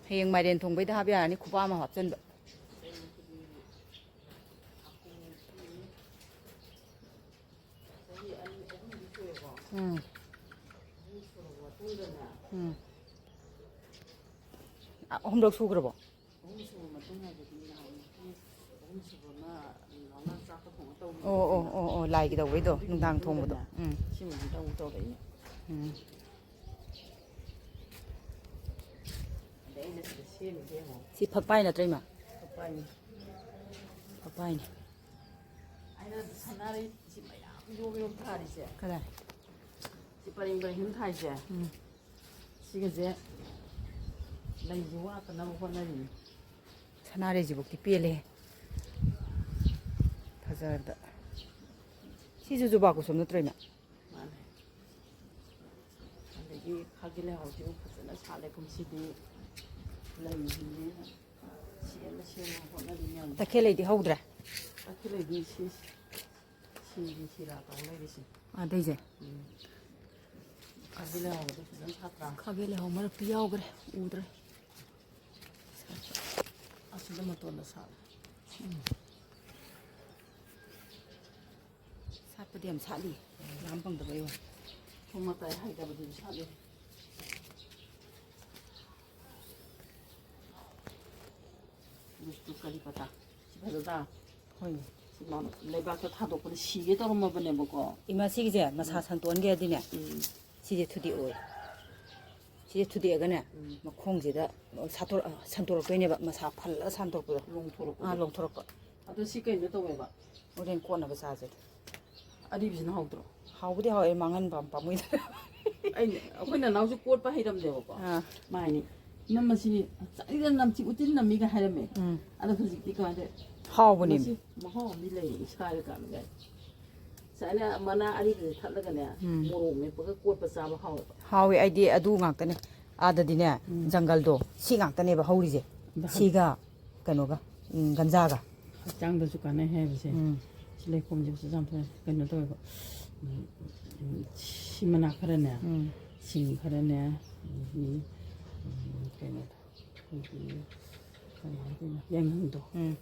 ꯍꯌꯦꯡ ꯃꯥꯏꯔꯦꯟ ꯊꯣꯡꯕꯩꯗ ꯍꯥꯞ ꯌꯥꯔꯅꯤ, ꯈꯨꯄꯥꯛ ꯑꯃ ꯍꯥꯞꯆꯤꯟꯕ꯫ ꯎꯝ꯫ ꯎꯝ꯫ ꯑ, ꯑꯍꯨꯝꯂꯛ ꯁꯨꯈ꯭ꯔꯕꯣ? ꯑꯍꯨꯝ ꯁꯨꯕ ꯃꯇꯨꯡ ꯍꯥꯏꯕꯗꯤ ꯅꯍꯥꯟꯃꯨꯛꯀꯤ ꯑꯍꯨꯝ ꯁꯨꯕ ꯑꯃ ꯅꯥꯎꯅ ꯆꯥꯛꯀ ꯊꯣꯡꯉ ꯇꯧꯕꯗꯣ꯫ ꯑꯣ, ꯑꯣ, ꯑꯣ, ꯑꯣ, ꯂꯥꯏꯒꯤ ꯇꯧꯕꯩꯗꯣ, ꯑꯗꯨꯒꯤ ꯅꯨꯡꯗꯥꯡ ꯊꯣꯡꯕꯗꯣ꯫ ꯃꯇꯨꯡꯗꯅꯦ, ꯎꯝ꯫ ꯁꯤꯃꯨꯛ ꯇꯧ ꯇꯧꯔꯛꯏꯅꯦ꯫ ꯎꯝ꯫ ꯑꯗꯩ ꯑꯩꯅ ꯁꯤꯗ ꯁꯦꯝꯃꯤꯁꯦ ꯌꯦꯡꯉꯣ꯫ ꯁꯤ ꯐꯛꯄꯥꯏ ꯅꯠꯇ꯭ꯔꯣ, ꯏꯃꯥ? ꯐꯛꯄꯥꯏꯅꯤ꯫ ꯍꯣꯏꯅꯦ꯫ ꯑꯩꯅ ꯁꯅꯥꯔꯩ ꯁꯤ ꯃꯌꯥꯝ ꯌꯣꯝ ꯌꯣꯝ ꯊꯥꯔꯤꯁꯦ꯫ ꯀꯗꯥꯏ? ꯁꯤ ꯄꯔꯦꯡ ꯄꯔꯦꯡ ꯁꯨꯝ ꯊꯥꯏꯁꯦ꯫ ꯎꯝ꯫ ꯁꯤꯒꯁꯦ ꯂꯩꯁꯦ ꯋꯥꯠꯇꯅꯕ ꯍꯣꯠꯅꯔꯤꯅꯤ꯫ ꯁꯅꯥꯔꯩꯁꯤꯐꯧꯗꯤ ꯄꯦꯜꯂꯦ꯫ ꯐꯖꯔꯗ꯫ ꯁꯤꯁꯨ ꯖꯨꯕꯥ ꯀꯨꯁꯨꯝ ꯅꯠꯇ꯭ꯔꯣ, ꯏꯃꯥ? ꯃꯥꯅꯦ꯫ ꯑꯗꯒꯤ ꯈꯥꯒꯤ ꯂꯩꯍꯥꯎꯁꯤꯕꯨ ꯐꯖꯅ ꯁꯥꯠꯂꯦ ꯀꯨꯝꯁꯤꯗꯤ꯫ ꯂꯩꯁꯤꯡꯁꯤ ꯁꯦꯝꯅ ꯁꯦꯝꯅ ꯍꯣꯠꯅꯔꯤ ꯃꯌꯥꯝꯁꯦ꯫ ꯇꯈꯦꯜ ꯂꯩꯗꯤ ꯍꯧꯗ꯭ꯔꯦ? ꯇꯈꯦꯜ ꯂꯩꯗꯤ ꯁꯤ ꯁꯤꯒꯤ ꯁꯤꯔꯥ ꯇꯧ ꯂꯩꯔꯤꯁꯦ꯫ ꯑꯗꯩꯁꯦ? ꯎꯝ꯫ ꯈꯥꯒꯤ ꯂꯩꯍꯥꯎꯗꯣ ꯐꯖꯅ ꯁꯥꯠꯇ꯭ꯔꯥ? ꯈꯥꯒꯤ ꯂꯩꯍꯥꯎ ꯃꯔꯛꯇ ꯌꯥꯎꯈ꯭ꯔꯦ, ꯎꯗ꯭ꯔꯦ꯫ ꯑꯁꯤꯗ ꯃꯇꯣꯟꯗ ꯁꯥꯠꯂꯦ꯫ ꯎꯝ꯫ ꯁꯥꯠꯄꯗꯤ ꯌꯥꯝ ꯁꯥꯠꯂꯤ, ꯂꯥꯝ ꯐꯪꯗꯕꯩ ꯋꯥꯅꯤ꯫ ꯁꯣꯝ ꯃꯇꯥꯏ ꯍꯥꯏꯗꯕꯗꯨꯁꯨ ꯁꯥꯠꯂꯤ꯫ ꯕꯤꯁꯅꯨ ꯀꯔꯤ ꯄꯇꯥ? ꯁꯤ ꯐꯖꯗ꯭ꯔꯥ? ꯍꯣꯏꯅꯦ꯫ ꯁꯤ ꯃꯥ ꯂꯩꯕꯥꯛꯇ ꯊꯥꯗꯣꯛꯄꯗ ꯁꯤꯒꯦ ꯇꯧꯔꯝꯃꯕꯅꯦꯕꯀꯣ꯫ ꯏꯃꯥ, ꯁꯤꯒꯤꯁꯦ ꯃꯁꯥ ꯎꯝ꯫ ꯁꯟꯇꯣꯛꯍꯟꯒꯦ ꯍꯥꯏꯗꯤꯅꯦ, ꯎꯝ꯫ ꯁꯤꯁꯦ ꯊꯨꯗꯦꯛꯑꯣꯏ꯫ ꯁꯤꯁꯦ ꯊꯨꯗꯦꯛꯑꯒꯅꯦ, ꯎꯝ꯫ ꯃꯈꯣꯡꯁꯤꯗ ꯁꯥꯠꯇꯣꯔꯛ-, ꯁꯟꯇꯣꯔꯛꯇꯣꯏꯅꯦꯕ, ꯃꯁꯥ ꯐꯜꯂꯒ ꯁꯟꯇꯣꯔꯛꯄꯗꯣ꯫ ꯂꯣꯡꯊꯣꯔꯛꯄꯗꯣ꯫ ꯑꯥ, ꯂꯣꯡꯊꯣꯔꯛꯄ꯫ ꯑꯗꯣ ꯁꯤ ꯀꯩꯅꯣ ꯇꯧꯋꯦꯕ? ꯍꯣꯔꯦꯟ ꯀꯣꯟꯅꯕ ꯆꯥꯁꯦ꯫ ꯑꯔꯤꯕꯁꯤꯅ ꯍꯥꯎꯗ꯭ꯔꯣ? ꯍꯥꯎꯕꯨꯗꯤ ꯍꯥꯎꯋꯦ, ꯃꯥꯡꯍꯟꯕ ꯄꯥꯝꯃꯨꯏꯗꯅ꯫ ꯑꯩꯅ, ꯑꯩꯈꯣꯏ ꯅꯅꯥꯎꯁꯨ ꯀꯣꯠꯄ ꯍꯩꯔꯝꯗꯦꯕꯀꯣ꯫ ꯑꯥ꯫ ꯃꯥ ꯍꯥꯏꯅꯤ, "ꯏꯅꯝꯃ ꯁꯤ ꯆꯥꯛꯏꯗ ꯅꯝꯊꯤ ꯎꯇꯤꯟ ꯅꯝꯃꯤꯒ" ꯍꯥꯏꯔꯝꯃꯦ꯫ ꯎꯝ꯫ ꯑꯗꯣ ꯍꯧꯖꯤꯛꯇꯤ ꯀꯃꯥꯏꯅ ꯇꯧꯋꯦ? ꯍꯥꯎꯕꯅꯦ꯫ ꯃꯁꯤ ꯃꯍꯥꯎ ꯑꯃꯗꯤ ꯂꯩꯌꯦ, ꯏꯁꯥꯗ ꯀꯥꯟꯅꯕ ꯌꯥꯏ꯫ ꯁꯨꯃꯥꯏꯅ ꯃꯅꯥ ꯑꯔꯤꯕꯁꯦ ꯊꯠꯂꯒꯅꯦ, ꯎꯝ꯫ ꯃꯣꯔꯣꯛ ꯃꯦꯠꯄꯒ ꯀꯣꯠꯄ ꯆꯥꯕ ꯍꯥꯎꯋꯦꯕ꯫ ꯍꯥꯎꯋꯦ, ꯑꯩꯗꯤ ꯑꯗꯨ ꯉꯥꯛꯇꯅꯦ꯫ ꯑꯥꯗꯗꯤꯅꯦ, ꯎꯝ꯫ ꯖꯪꯒꯜꯗꯣ ꯁꯤ ꯉꯥꯛꯇꯅꯦꯕ ꯍꯧꯔꯤꯁꯦ꯫ ꯑꯗ ꯍꯧ- ꯁꯤꯒ ꯀꯩꯅꯣꯒ, ꯎꯝ, ꯒꯟꯖꯥꯒ꯫ ꯍꯛꯆꯥꯡꯗꯁꯨ ꯀꯥꯟꯅꯩ ꯍꯥꯏꯕꯁꯦ꯫ ꯎꯝ꯫ ꯁꯤ ꯂꯩꯈꯣꯝꯁꯦ ꯐꯖꯅ ꯆꯥꯝꯊꯣꯛꯑꯦ꯫ ꯀꯩꯅꯣ ꯇꯧꯋꯦꯕ꯫ ꯎꯝ, ꯎꯝ, ꯁꯤ ꯃꯅꯥ ꯈꯔꯅꯦ, ꯎꯝ꯫ ꯁꯤꯡ ꯈꯔꯅꯦ, ꯑꯗꯒꯤ, ꯎꯝ, ꯀꯩꯅꯣꯗꯣ, ꯑꯩꯈꯣꯏꯒꯤ, ꯀꯩ ꯍꯥꯏꯗꯣꯏꯅꯣ? ꯌꯥꯏꯉꯪꯗꯣ꯫ ꯎꯝ꯫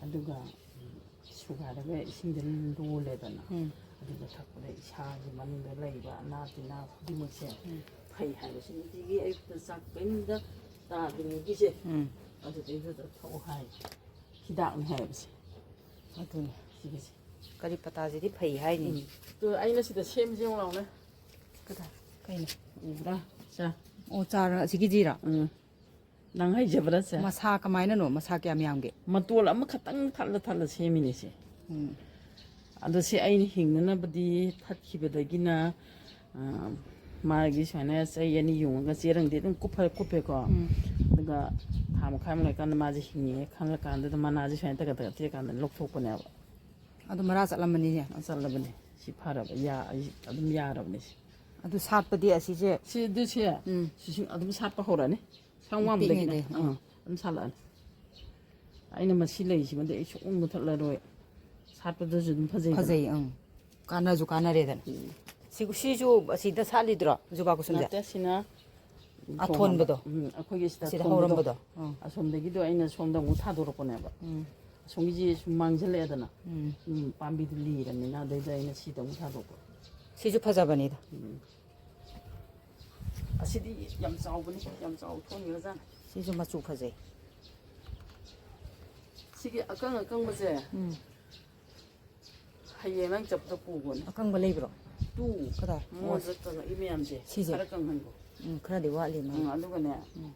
ꯑꯗꯨꯒ, ꯎꯝ, ꯁꯨꯒꯥꯏꯔꯒ ꯏꯁꯤꯡꯗ ꯂꯣꯜꯂꯦꯗꯅ꯫ ꯎꯝ꯫ ꯑꯗꯨꯒ ꯊꯛꯄꯗ ꯏꯁꯥꯒꯤ ꯃꯅꯨꯡꯗ ꯂꯩꯕ ꯑꯅꯥ ꯇꯤꯟꯅꯥ ꯈꯨꯗꯤꯡꯃꯛꯁꯦ ꯎꯝ꯫ ꯐꯩ ꯍꯥꯏꯕꯁꯦ ꯅꯨꯡꯇꯤꯒꯤ ꯑꯌꯨꯛꯇ ꯆꯥꯛ ꯀꯩꯝꯇ ꯆꯥꯗ꯭ꯔꯤꯉꯩꯒꯤꯁꯦ ꯎꯝ꯫ ꯑꯗꯨꯗꯩꯗꯨꯗ ꯊꯛꯑꯣ ꯍꯥꯏ꯫ ꯍꯤꯗꯥꯛꯅꯤ ꯍꯥꯏꯕꯁꯦ꯫ ꯑꯗꯨꯅꯤ꯫ ꯁꯤꯒꯤꯁꯦ꯫ ꯀꯔꯤ ꯄꯇꯥꯁꯤꯗꯤ ꯐꯩ ꯍꯥꯏꯅꯤ꯫ ꯎꯝ꯫ ꯇꯨ, ꯑꯩꯅ ꯁꯤꯗ ꯁꯦꯝꯁꯦ ꯌꯦꯡꯉꯨ ꯂꯥꯎꯅꯦ꯫ ꯀꯗꯥꯏ? ꯀꯩꯅꯣ? ꯎꯕ꯭ꯔꯥ? ꯆꯥ꯫ ꯑꯣ, ꯆꯥꯔ ꯑꯁꯤꯒꯤꯁꯤꯔꯥ? ꯎꯝ꯫ ꯅꯪ ꯍꯩꯖꯕ꯭ꯔꯥ ꯁꯦ? ꯃꯁꯥ ꯀꯃꯥꯏꯅꯅꯣ? ꯃꯁꯥ ꯀꯌꯥꯝ ꯌꯥꯝꯒꯦ? ꯃꯇꯣꯜ ꯑꯃꯈꯛꯇꯪ ꯊꯠꯂ ꯊꯠꯂ ꯁꯦꯝꯃꯤꯅꯦ ꯁꯦ꯫ ꯎꯝ꯫ ꯑꯗꯣ ꯁꯤ ꯑꯩꯅ ꯍꯤꯡꯅꯅꯕꯗꯤ ꯊꯠꯈꯤꯕꯗꯒꯤꯅ, ꯑ, ꯃꯥꯒꯤ ꯁꯨꯃꯥꯏꯅ ꯆꯍꯤ ꯑꯅꯤ ꯌꯨꯡꯉꯒ ꯆꯦꯔꯪꯗꯤ ꯑꯗꯨꯝ ꯀꯨꯞꯐ-, ꯀꯨꯞꯄꯦꯀꯣ꯫ ꯎꯝ꯫ ꯑꯗꯨꯒ ꯊꯥ ꯃꯈꯥꯏꯃꯨꯛ ꯂꯩꯔꯀꯥꯟꯗ ꯃꯥꯁꯦ ꯍꯤꯡꯉꯦ ꯈꯪꯉꯀꯥꯟꯗꯨꯗ ꯃꯅꯥꯁꯦ ꯁꯨꯃꯥꯏꯅ ꯇꯒꯠ ꯇꯒꯠ ꯇꯦꯛꯑꯀꯥꯟꯗ ꯂꯧꯊꯣꯛꯄꯅꯦꯕ꯫ ꯑꯗꯨ ꯃꯔꯥ ꯆꯠꯂꯝꯃꯅꯤꯅꯦ꯫ ꯆꯠꯂꯕꯅꯦ꯫ ꯁꯤ ꯐꯔꯕ, ꯌꯥ-, ꯑꯩ ꯑꯗꯨꯝ ꯌꯥꯔꯕꯅꯦ ꯁꯤ꯫ ꯑꯗꯨ ꯁꯥꯠꯄꯗꯤ ꯑꯁꯤꯁꯦ? ꯁꯤ, ꯑꯗꯨ ꯁꯦ, ꯎꯝ꯫ ꯁꯤꯁꯨ ꯑꯗꯨꯝ ꯁꯥꯠꯄ ꯍꯧꯔꯅꯤ꯫ ꯁꯪ ꯋꯥꯡꯕꯗꯒꯤꯅꯦ꯫ ꯄꯤꯛꯏꯉꯩꯗꯩ, ꯎꯝ꯫ ꯑꯥ, ꯑꯗꯨꯝ ꯁꯥꯠꯂꯛꯑꯅꯤ꯫ ꯑꯩꯅ ꯃꯁꯤ ꯂꯩꯁꯤꯃꯗꯤ ꯑꯩ ꯁꯨꯡꯃꯨꯠ ꯃꯨꯠꯊꯠꯂꯔꯣꯏ꯫ ꯁꯥꯠꯄꯗꯁꯨ ꯑꯗꯨꯝ ꯐꯖꯩꯗꯅ꯫ ꯐꯖꯩ, ꯎꯝ꯫ ꯀꯥꯟꯅꯁꯨ ꯀꯥꯟꯅꯔꯦꯗꯅ꯫ ꯎꯝ꯫ ꯁꯤꯕꯨ-, ꯁꯤꯁꯨ ꯑꯁꯤꯗ ꯁꯥꯠꯂꯤꯗ꯭ꯔꯣ, ꯖꯨꯕꯥ ꯀꯨꯁꯨꯝꯁꯦ? ꯅꯠꯇꯦ, ꯁꯤꯅ ꯑꯊꯣꯟꯕꯗꯣ? ꯎꯝ, ꯑꯩꯈꯣꯏꯒꯤ ꯁꯤꯗ ꯁꯤꯗ ꯑꯊꯣꯟꯕꯗꯣ꯫ ꯍꯧꯔꯝꯕꯗꯣ? ꯎꯝ꯫ ꯑꯁꯣꯝꯗꯒꯤꯗꯣ ꯑꯩꯅ ꯁꯣꯝꯗ ꯑꯃꯨꯛ ꯊꯥꯗꯣꯔꯛꯄꯅꯦꯕ꯫ ꯎꯝ꯫ ꯑꯁꯣꯝꯒꯤꯁꯤ ꯁꯨꯝ ꯃꯥꯡꯁꯤꯜꯂꯛꯑꯦꯗꯅ꯫ ꯎꯝ꯫ ꯎꯝ, ꯄꯥꯝꯕꯤꯗꯨ ꯂꯤꯔꯕꯅꯤꯅ, ꯑꯗꯩꯗ ꯑꯩꯅ ꯁꯤꯗ ꯑꯃꯨꯛ ꯊꯥꯗꯣꯛꯄ꯫ ꯁꯤꯁꯨ ꯐꯖꯕꯅꯤꯗ꯫ ꯎꯝ꯫ ꯑꯁꯤꯗꯤ ꯌꯥꯝ ꯆꯥꯎꯕꯅꯤ, ꯌꯥꯝ ꯆꯥꯎ ꯊꯣꯟꯈ꯭ꯔꯖꯥꯠꯅꯤ꯫ ꯁꯤꯁꯨ ꯃꯆꯨ ꯐꯖꯩ꯫ ꯁꯤꯒꯤ ꯑꯀꯪ ꯑꯀꯪꯕꯁꯦ, ꯎꯝ꯫ ꯍꯌꯦꯡ ꯅꯪ ꯆꯠꯄꯗ ꯄꯨꯒꯣꯅꯦ꯫ ꯑꯀꯪꯕ ꯂꯩꯕ꯭ꯔꯣ? ꯇꯨ꯫ ꯀꯗꯥꯏ? ꯃꯉꯣꯟꯗ ꯑꯣ, ꯀꯪꯉꯛꯏ ꯃꯌꯥꯝꯁꯦ ꯁꯤꯁꯦ? ꯈꯔ ꯀꯪꯍꯟꯈꯣ꯫ ꯎꯝ, ꯈꯔꯗꯤ ꯋꯥꯠꯂꯤ ꯃꯥ꯫ ꯎꯝ, ꯑꯗꯨꯒꯅꯦ, ꯎꯝ꯫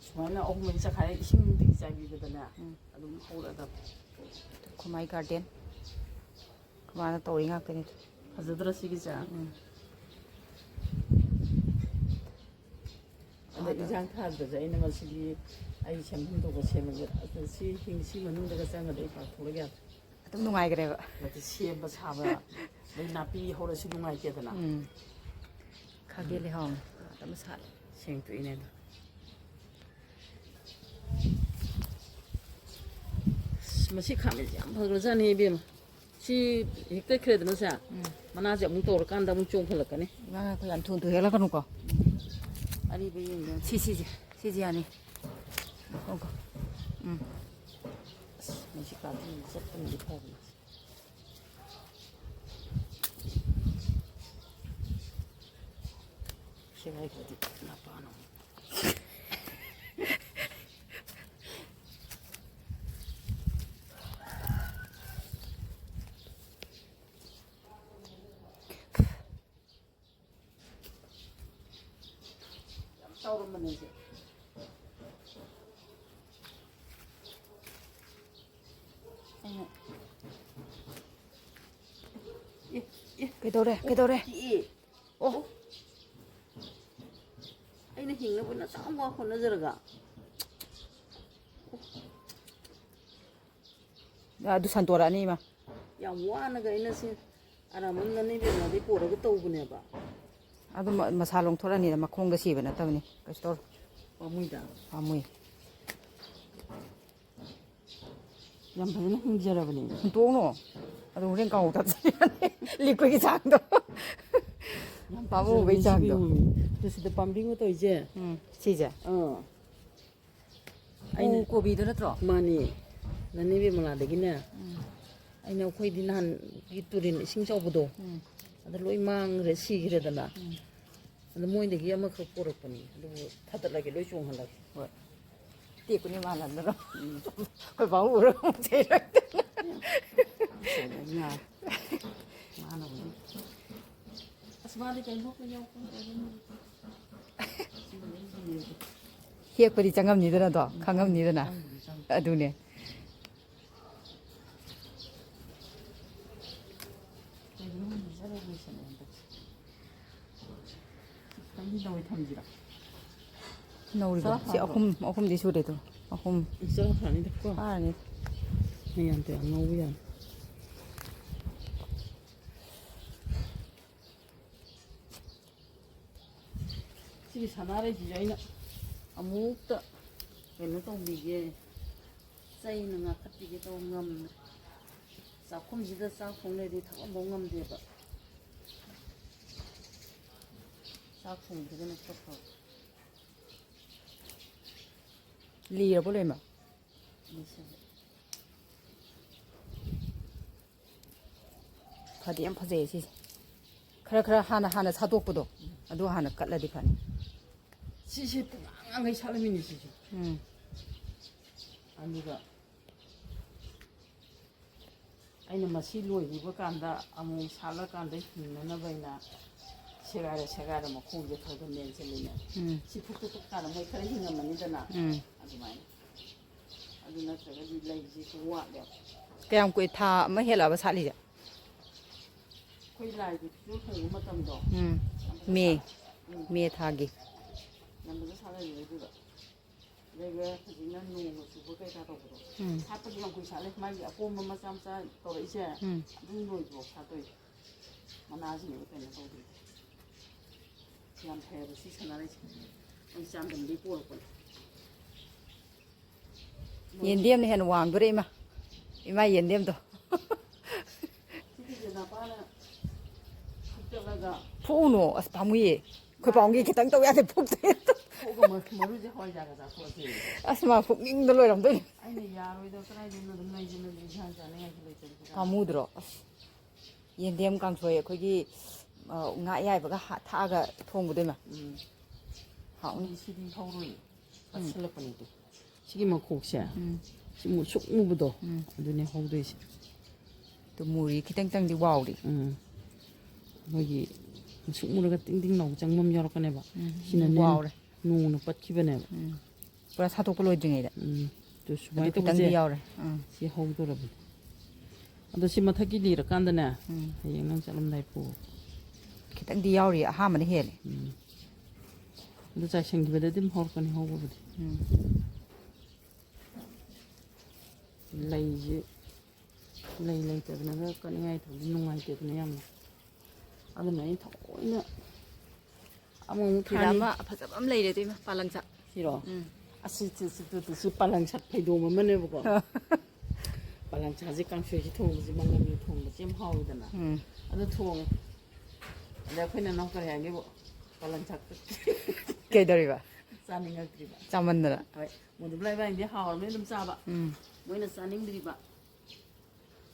ꯁꯨꯃꯥꯏꯅ ꯑꯍꯨꯝ ꯃꯔꯤ ꯆꯈꯥꯏꯔ ꯏꯁꯤꯡꯗꯒꯤ ꯆꯥꯏꯕꯤꯕꯗꯅꯦ, ꯎꯝ꯫ ꯑꯗꯨꯝ ꯍꯧꯔꯛꯑꯗꯕꯅꯤ꯫ ꯈꯨꯃꯥꯏ ꯒꯥꯔꯗꯦꯟ꯫ ꯈꯨꯃꯥꯅ ꯇꯧꯔꯤ ꯉꯥꯛꯇꯅꯤ꯫ ꯐꯖꯗ꯭ꯔꯥ ꯁꯤꯒꯤꯁꯦ? ꯎꯝ꯫ ꯑꯗ ꯏꯟꯖꯥꯡ ꯊꯥꯗ꯭ꯔꯁꯨ ꯑꯩꯅ ꯃꯁꯤꯗꯤ ꯑꯩ ꯁꯦꯝꯐꯝ ꯊꯣꯛꯄ ꯁꯦꯝꯃꯒꯦ꯫ ꯑꯗ ꯁꯤ ꯍꯤꯡ-, ꯁꯤ ꯃꯅꯨꯡꯗꯒ ꯆꯪꯉꯗꯤ ꯑꯩ ꯄꯥꯛꯊꯣꯛꯂꯒꯦ꯫ ꯑꯗꯨꯝ ꯅꯨꯡꯉꯥꯏꯈ꯭ꯔꯦꯕ꯫ ꯑꯗ ꯁꯦꯝꯕ ꯁꯥꯕ, ꯑꯗꯩ ꯅꯥꯄꯤ ꯍꯧꯔꯁꯨ ꯅꯨꯡꯉꯥꯏꯇꯦꯗꯅ꯫ ꯎꯝ꯫ ꯈꯥꯒꯦ ꯂꯩꯍꯥꯎꯅ ꯑꯗꯨꯝ ꯁꯥꯠꯂꯦ꯫ ꯁꯦꯡꯇꯣꯛꯏꯅꯦ ꯑꯗꯣ꯫ ꯑꯁ, ꯃꯁꯤ ꯈꯥꯃꯦꯟꯁꯦ ꯌꯥꯝ ꯐꯈ꯭ꯔꯖꯥꯠꯅꯤ ꯏꯕꯦꯝꯃ꯫ ꯁꯤ ꯍꯦꯛꯇꯠꯈ꯭ꯔꯦꯗꯅ ꯁꯦ, ꯎꯝ꯫ ꯃꯅꯥꯁꯦ ꯑꯃꯨꯛ ꯇꯧꯔꯀꯥꯟꯗ ꯑꯃꯨꯛ ꯆꯣꯡꯈꯠꯂꯛꯀꯅꯤ꯫ ꯉꯥꯏꯈꯣ, ꯌꯥꯝ ꯊꯨꯅ ꯊꯨꯅ ꯍꯦꯛꯂꯛꯀꯅꯨꯀꯣ꯫ ꯑꯔꯤꯕ ꯌꯦꯡꯒꯦ꯫ ꯁꯤ, ꯁꯤꯁꯦ, ꯁꯤꯁꯦ ꯌꯥꯅꯤ꯫ ꯉꯥꯏꯈꯣ꯫ ꯎꯝ꯫ ꯑꯁ, ꯃꯁꯤ ꯀꯥꯇꯤ ꯆꯠꯄꯅꯗꯤ ꯐꯕꯅꯤ꯫ ꯁꯦꯒꯥꯏꯈ꯭ꯔꯗꯤ ꯅꯄꯥꯅ ꯑꯃꯨꯛ꯫ ꯌꯥꯝ ꯆꯥꯎꯔꯝꯕꯅꯦ ꯁꯦ꯫ ꯑꯦ, ꯑꯦ, ꯀꯩꯗꯧꯔꯦ? ꯀꯩꯗꯧꯔꯦ? ꯄꯤꯛꯑꯦ꯫ ꯑꯣ꯫ ꯑꯩꯅ ꯍꯤꯡꯅꯕ ꯅꯆꯥ ꯑꯃ ꯍꯣꯠꯅꯖꯔꯒ꯫ ꯑꯗꯨ ꯁꯟꯇꯣꯔꯛꯑꯅꯤ ꯏꯃꯥ꯫ ꯌꯥꯝ ꯋꯥꯅꯒ ꯑꯩꯅ ꯁꯤ ꯑꯔꯥꯃꯟ ꯅꯅꯦꯕꯦꯝꯃꯗꯤ ꯄꯨꯔꯒ ꯇꯧꯕꯅꯦꯕ꯫ ꯑꯗꯨ ꯃ-, ꯃꯁꯥ ꯂꯣꯡꯊꯣꯔꯛꯑꯅꯤꯗ, ꯃꯈꯣꯡꯗ ꯁꯤꯕ ꯅꯠꯇꯕꯅꯤ꯫ ꯀꯩꯁꯨ ꯇꯧꯔꯣꯏ꯫ ꯄꯥꯝꯃꯨꯏꯗ꯫ ꯄꯥꯝꯃꯨꯏ꯫ ꯌꯥꯝ ꯐꯖꯅ ꯍꯤꯡꯖꯔꯕꯅꯦ꯫ ꯍꯨꯟꯇꯣꯛꯎꯅꯣ꯫ ꯑꯗꯨ ꯍꯣꯔꯦꯟ ꯀꯥꯡꯍꯧ ꯊꯛꯆꯔꯅꯤ꯫ ꯂꯤꯛꯄꯒꯤ ꯆꯥꯡꯗꯣ꯫ ꯌꯥꯝ ꯄꯥꯝꯃꯨꯕꯩ ꯐꯖꯔꯕꯅꯦ ꯆꯥꯡꯗꯣ꯫ ꯁꯤꯒꯤ ꯌꯦꯡꯉꯨꯅꯦ꯫ ꯑꯗꯨ ꯁꯤꯗ ꯄꯥꯝꯕꯤ ꯑꯃ ꯇꯧꯔꯤꯁꯦ꯫ ꯎꯝ, ꯁꯤꯁꯦ꯫ ꯑꯥ꯫ ꯑꯩꯅ ꯎ ꯀꯣꯕꯤꯗꯣ ꯅꯠꯇ꯭ꯔꯣ? ꯃꯥꯅꯤ꯫ ꯅꯅꯦ ꯕꯤꯃꯂꯥꯗꯒꯤꯅꯦ꯫ ꯎꯝ꯫ ꯑꯩꯅ, ꯑꯩꯈꯣꯏꯗꯤ ꯅꯍꯥꯟꯒꯤ ꯇꯨꯔꯦꯟ ꯏꯁꯤꯡ ꯆꯥꯎꯕꯗꯣ, ꯎꯝ꯫ ꯑꯗ ꯂꯣꯏ ꯃꯥꯡꯈ꯭ꯔꯦ, ꯁꯤꯈ꯭ꯔꯦꯗꯅ꯫ ꯎꯝ꯫ ꯑꯗ ꯃꯣꯏꯗꯒꯤ ꯑꯃꯈꯛ ꯄꯣꯔꯛꯄꯅꯤ꯫ ꯑꯗꯨꯕꯨ ꯊꯥꯗꯠꯂꯒꯦ, ꯂꯣꯏ ꯆꯣꯡꯍꯜꯂꯒꯦ꯫ ꯍꯣꯏ꯫ ꯇꯦꯛꯄꯅꯤ ꯃꯥꯜꯂꯝꯗꯅ꯫ ꯎꯝ꯫ ꯑꯩꯈꯣꯏ ꯕꯥꯕꯨ ꯎꯔꯒ ꯑꯃꯨꯛ ꯆꯩꯔꯛꯇꯅ꯫ ꯉꯥ-, ꯉꯥꯅꯕꯅꯤ꯫ ꯑꯁ, ꯃꯥꯗꯤ ꯀꯩꯅꯣ ꯀꯩꯅꯣ ꯍꯦꯛꯄꯗꯤ ꯆꯪꯉꯝꯅꯤꯗꯅꯗꯣ, ꯈꯪꯉꯝꯅꯤꯗꯅ꯫ ꯑꯗꯨꯅꯦ꯫ ꯈꯤꯇꯪꯗꯤ ꯅꯧꯋꯦ ꯊꯝꯁꯤꯔꯥ? ꯅꯧꯔꯤꯕꯣ? ꯆꯔꯥ ꯁꯤ ꯐꯥꯕ꯭ꯔꯣ? ꯑꯍꯨꯝ, ꯑꯍꯨꯝꯗꯤ ꯁꯨꯔꯦ ꯑꯗꯣ꯫ ꯑꯍꯨꯝ꯫ ꯆꯔꯥ ꯐꯥꯅꯤꯗ ꯀꯣ꯫ ꯐꯥꯔꯅꯤ꯫ ꯃꯌꯥꯝ ꯇꯧꯔ ꯉꯧꯕ ꯌꯥꯅꯤ꯫ ꯁꯤꯒꯤ ꯁꯅꯥꯔꯩꯁꯤꯁꯨ ꯑꯩꯅ ꯑꯃꯨꯛꯇ ꯀꯩꯅꯣ ꯇꯧꯕꯤꯒꯦ, ꯆꯩꯅ ꯉꯥꯛꯈꯠꯄꯤꯒꯦ ꯇꯧꯕ ꯉꯝꯗ꯭ꯔꯦ꯫ ꯆꯥꯛꯈꯨꯝꯁꯤꯗ ꯆꯥꯛ ꯊꯣꯡ ꯂꯩꯔꯗꯤ ꯊꯕꯛ ꯑꯃꯐꯥꯎ ꯉꯝꯗꯦꯕ꯫ ꯆꯥꯛ ꯊꯣꯡꯗ꯭ꯔꯒꯅ ꯈꯔ ꯐꯕ꯫ ꯂꯤꯔꯕꯣ ꯂꯣꯏꯃꯛ? ꯂꯤꯁꯜꯂꯦ꯫ ꯐꯗꯤ ꯌꯥꯝ ꯐꯖꯩꯌꯦ ꯁꯤꯁꯦ꯫ ꯈꯔ ꯈꯔ ꯍꯥꯟꯅ, ꯍꯥꯟꯅ ꯁꯥꯠꯇꯣꯛꯄꯗꯣ, ꯑꯗꯨ ꯍꯥꯟꯅ ꯀꯠꯂꯗꯤ ꯐꯅꯤ꯫ ꯁꯤꯁꯦ ꯄꯨꯡꯉꯥꯡ ꯉꯥꯡꯈꯩ ꯁꯥꯠꯂꯝꯃꯤꯅꯦ ꯁꯤꯁꯦ꯫ ꯎꯝ꯫ ꯑꯗꯨꯒ ꯑꯩꯅ ꯃꯁꯤ ꯂꯣꯏꯈꯤꯕ ꯀꯥꯟꯗ ꯑꯃꯨꯛ ꯁꯥꯠꯂꯀꯥꯟꯗ ꯍꯤꯡꯅꯅꯕ ꯑꯩꯅ ꯁꯦꯒꯥꯏꯔ ꯁꯦꯒꯥꯏꯔ ꯃꯈꯣꯡꯁꯦ ꯈꯔ ꯈꯔ ꯃꯦꯟꯁꯤꯜꯂꯤꯅꯦ꯫ ꯎꯝ꯫ ꯁꯤ ꯐꯨꯛ ꯐꯨꯛ ꯐꯨꯛ ꯀꯥꯟꯗ ꯃꯣꯏ ꯈꯔ ꯍꯤꯡꯉꯝꯃꯅꯤꯗꯅ꯫ ꯎꯝ꯫ ꯑꯗꯨꯃꯥꯏꯅ꯫ ꯑꯗꯨ ꯅꯠꯇ꯭ꯔꯒꯗꯤ ꯂꯩꯁꯦ ꯁꯨꯝ ꯋꯥꯠꯂꯦꯕ꯫ ꯀꯌꯥꯝ ꯀꯨꯏ-, ꯊꯥ ꯑꯃ ꯍꯦꯜꯂꯛꯑꯕ ꯁꯥꯠꯂꯤꯁꯦ? ꯑꯩꯈꯣꯏ ꯂꯥꯏꯒꯤ ꯐꯤꯖꯣꯜ ꯊꯣꯡꯕ ꯃꯇꯝꯗꯣ, ꯎꯝ꯫ ꯌꯥꯝ ꯐꯖ ꯃꯦ꯫ ꯁꯥ-, ꯎꯝ꯫ ꯃꯦ ꯊꯥꯒꯤ꯫ ꯌꯥꯝ ꯐꯖ ꯁꯥꯟꯅꯔꯤꯅꯦ ꯑꯗꯨꯒ꯫ ꯑꯗꯩ ꯍꯧꯖꯤꯛꯅ ꯅꯣꯡꯒ ꯆꯨꯕ ꯀꯩꯀꯥ ꯇꯧꯕꯗꯣ꯫ ꯎꯝ꯫ ꯁꯥꯠꯄꯗꯤ ꯌꯥꯝ ꯀꯨꯏ ꯁꯥꯠꯂꯦ꯫ ꯃꯥꯒꯤ ꯑꯄꯣꯝꯕ ꯃꯆꯥ ꯃꯆꯥ ꯇꯧꯔꯛꯏꯁꯦ, ꯎꯝ꯫ ꯑꯗꯨꯝ ꯂꯣꯏꯗ꯭ꯔꯤꯐꯥꯎ ꯁꯥꯠꯇꯣꯏꯅꯦ꯫ ꯃꯅꯥꯁꯤꯡꯗꯨ ꯀꯩꯅꯣ ꯇꯧꯗꯣꯏꯅꯦ꯫ ꯌꯥꯝ ꯐꯩꯌꯦꯕ ꯁꯤ ꯁꯥꯟꯅꯔꯛꯏꯁꯦ꯫ ꯑꯩ ꯆꯥꯟꯗꯦꯜꯗꯒꯤ ꯄꯣꯔꯛꯄꯅꯦ꯫ ꯌꯦꯟꯗꯦꯝꯅ ꯍꯦꯟꯅ ꯋꯥꯡꯗꯣꯔꯦ ꯏꯃꯥ꯫ ꯏꯃꯥ ꯌꯦꯟꯗꯦꯝꯗꯣ꯫ ꯁꯤꯗꯤ ꯅꯄꯥꯅ ꯐꯨꯛꯇꯠꯂꯒ ꯐꯨꯛꯎꯅꯣ, ꯑꯁ, ꯄꯥꯝꯃꯨꯏꯌꯦ꯫ ꯑꯩꯈꯣꯏ ꯄꯥꯝꯒꯤ ꯈꯤꯇꯪ ꯇꯧ ꯌꯥꯗꯦ, ꯐꯨꯛꯇꯦ꯫ ꯐꯨꯛꯑꯒ ꯃ-, ꯃꯔꯨꯁꯦ ꯍꯋꯥꯏꯖꯥꯔꯒ ꯆꯥꯊꯣꯛꯑꯁꯦ꯫ ꯑꯁ, ꯃꯥ ꯐꯨꯛꯅꯤꯡꯗ ꯂꯣꯏꯔꯝꯗꯣꯏꯅꯦ꯫ ꯑꯩꯅ ꯌꯥꯔꯣꯏꯗ, ꯀꯗꯥꯏꯗꯩꯅꯣ ꯑꯗꯨꯝ ꯂꯩꯁꯦ, ꯅꯣꯏꯗꯤ ꯏꯟꯁꯥꯡ ꯆꯥꯅꯤꯡꯉꯥꯏꯁꯨ ꯂꯩꯇꯕꯁꯤꯗ꯫ ꯄꯥꯝꯃꯨꯗ꯭ꯔꯣ? ꯑꯁ, ꯌꯦꯟꯗꯦꯝ ꯀꯥꯡꯁꯣꯏ ꯑꯩꯈꯣꯏꯒꯤ, ꯑ, ꯉꯥ ꯑꯌꯥꯏꯕꯒ ꯍꯥ-, ꯊꯥꯛꯑꯒ ꯊꯣꯡꯕꯗꯣ ꯏꯃꯥ꯫ ꯎꯝ꯫ ꯍꯥꯎꯅꯤ꯫ ꯁꯤꯗꯤ ꯍꯧꯔꯣꯏ꯫ ꯎꯝ꯫ ꯄꯠꯁꯤꯜꯂꯛꯄꯅꯦ ꯑꯗꯨ꯫ ꯁꯤꯒꯤ ꯃꯈꯣꯛꯁꯦ, ꯎꯝ꯫ ꯁꯤ ꯃꯨꯁꯨꯛ ꯃꯨꯕꯗꯣ, ꯎꯝ꯫ ꯑꯗꯨꯅꯦ ꯍꯧꯗꯣꯏꯁꯦ꯫ ꯑꯗꯨ ꯃꯨꯔꯤ ꯈꯤꯇꯪ ꯈꯤꯇꯪꯗꯤ ꯋꯥꯎꯔꯤ꯫ ꯎꯝ꯫ ꯑꯩꯈꯣꯏꯒꯤ ꯃꯨꯁꯨꯛ ꯃꯨꯔꯒ ꯇꯤꯡ ꯇꯤꯡ ꯂꯥꯎꯕ ꯆꯪꯕ ꯑꯃ ꯌꯥꯎꯔꯛꯀꯅꯦꯕ꯫ ꯎꯝ꯫ ꯁꯤꯅꯅꯦ ꯋꯥꯎꯔꯦ꯫ ꯅꯣꯡꯅ ꯄꯠꯈꯤꯕꯅꯦꯕ꯫ ꯎꯝ꯫ ꯄꯨꯔꯥ ꯁꯥꯠꯇꯣꯛꯄ ꯂꯣꯏꯗ꯭ꯔꯤꯉꯩꯗ꯫ ꯎꯝ꯫ ꯑꯗꯨ ꯁꯨꯃꯥꯏꯅ ꯑꯗꯨ ꯈꯤꯇꯪꯗꯤ ꯇꯧꯕꯁꯦ ꯌꯥꯎꯔꯦ꯫ ꯎꯝ꯫ ꯁꯤ ꯍꯧꯗꯣꯔꯕꯅꯤ꯫ ꯑꯗꯣ ꯁꯤ ꯃꯊꯛꯀꯤ ꯂꯤꯔꯀꯥꯟꯗꯅꯦ, ꯎꯝ꯫ ꯍꯌꯦꯡ ꯅꯪ ꯆꯠꯂꯝꯗꯥꯏ ꯄꯨ꯫ ꯈꯤꯇꯪꯗꯤ ꯌꯥꯎꯔꯤ, ꯑꯍꯥꯟꯕꯅ ꯍꯦꯜꯂꯦ꯫ ꯎꯝ꯫ ꯑꯗꯨ ꯆꯥꯏꯁꯤꯟꯈꯤꯕꯗꯗꯤ ꯑꯗꯨꯝ ꯍꯧꯔꯛꯄꯅꯤ ꯍꯧꯕꯕꯨꯗꯤ꯫ ꯎꯝ꯫ ꯂꯩꯁꯦ, ꯂꯩ ꯂꯩꯇꯗꯅꯒ ꯀꯠꯅꯤꯡꯉꯥꯏ ꯇꯧꯕꯗꯤ ꯅꯨꯡꯉꯥꯏꯇꯦꯗꯅ ꯌꯥꯝꯅ꯫ ꯑꯗꯨꯅ ꯑꯩꯅ ꯊꯑꯣꯏꯅ ꯑꯃꯃꯨꯛ ꯐꯤꯗꯥ ꯊꯥꯅꯤ꯫ ꯑꯃ ꯐꯖꯕ ꯑꯃ ꯂꯩꯔꯦ, ꯑꯗꯨꯏꯃ ꯄꯥꯂꯪꯆꯥ꯫ ꯁꯤꯔꯣ? ꯎꯝ꯫ ꯑꯁꯤ, ꯁꯤ, ꯁꯤ, ꯁꯤ, ꯁꯤ ꯄꯥꯂꯪ ꯁꯥꯠ ꯐꯩꯗꯣꯝ ꯑꯃꯅꯦꯕꯀꯣ꯫ ꯄꯥꯂꯪ ꯁꯥꯁꯦ ꯀꯥꯡꯁꯣꯏꯁꯦ ꯊꯣꯡꯕꯁꯦ, ꯃꯪꯒꯟꯒ ꯊꯣꯡꯕꯁꯦ ꯌꯥꯝ ꯍꯥꯎꯋꯤꯗꯅ꯫ ꯎꯝ꯫ ꯑꯗꯨ ꯊꯣꯡꯉꯦ꯫ ꯑꯗ ꯑꯩꯈꯣꯏ ꯅꯅꯥꯎ ꯀꯔꯤ ꯍꯥꯏꯒꯦꯕꯨ, ꯄꯥꯂꯪ ꯁꯥꯠ ꯀꯩꯗꯧꯔꯤꯕ? ꯆꯥꯅꯤꯡꯉꯛꯇ꯭ꯔꯤꯕ꯫ ꯆꯥꯃꯟꯗꯅ꯫ ꯍꯣꯏ꯫ ꯃꯣꯗꯨꯕꯂꯥ ꯏꯕꯥꯅꯤꯗꯤ ꯍꯥꯎꯔꯕꯅꯤꯅ ꯑꯗꯨꯝ ꯆꯥꯕ꯫ ꯎꯝ꯫ ꯃꯣꯏꯅ ꯆꯥꯅꯤꯡꯗ꯭ꯔꯤꯕ꯫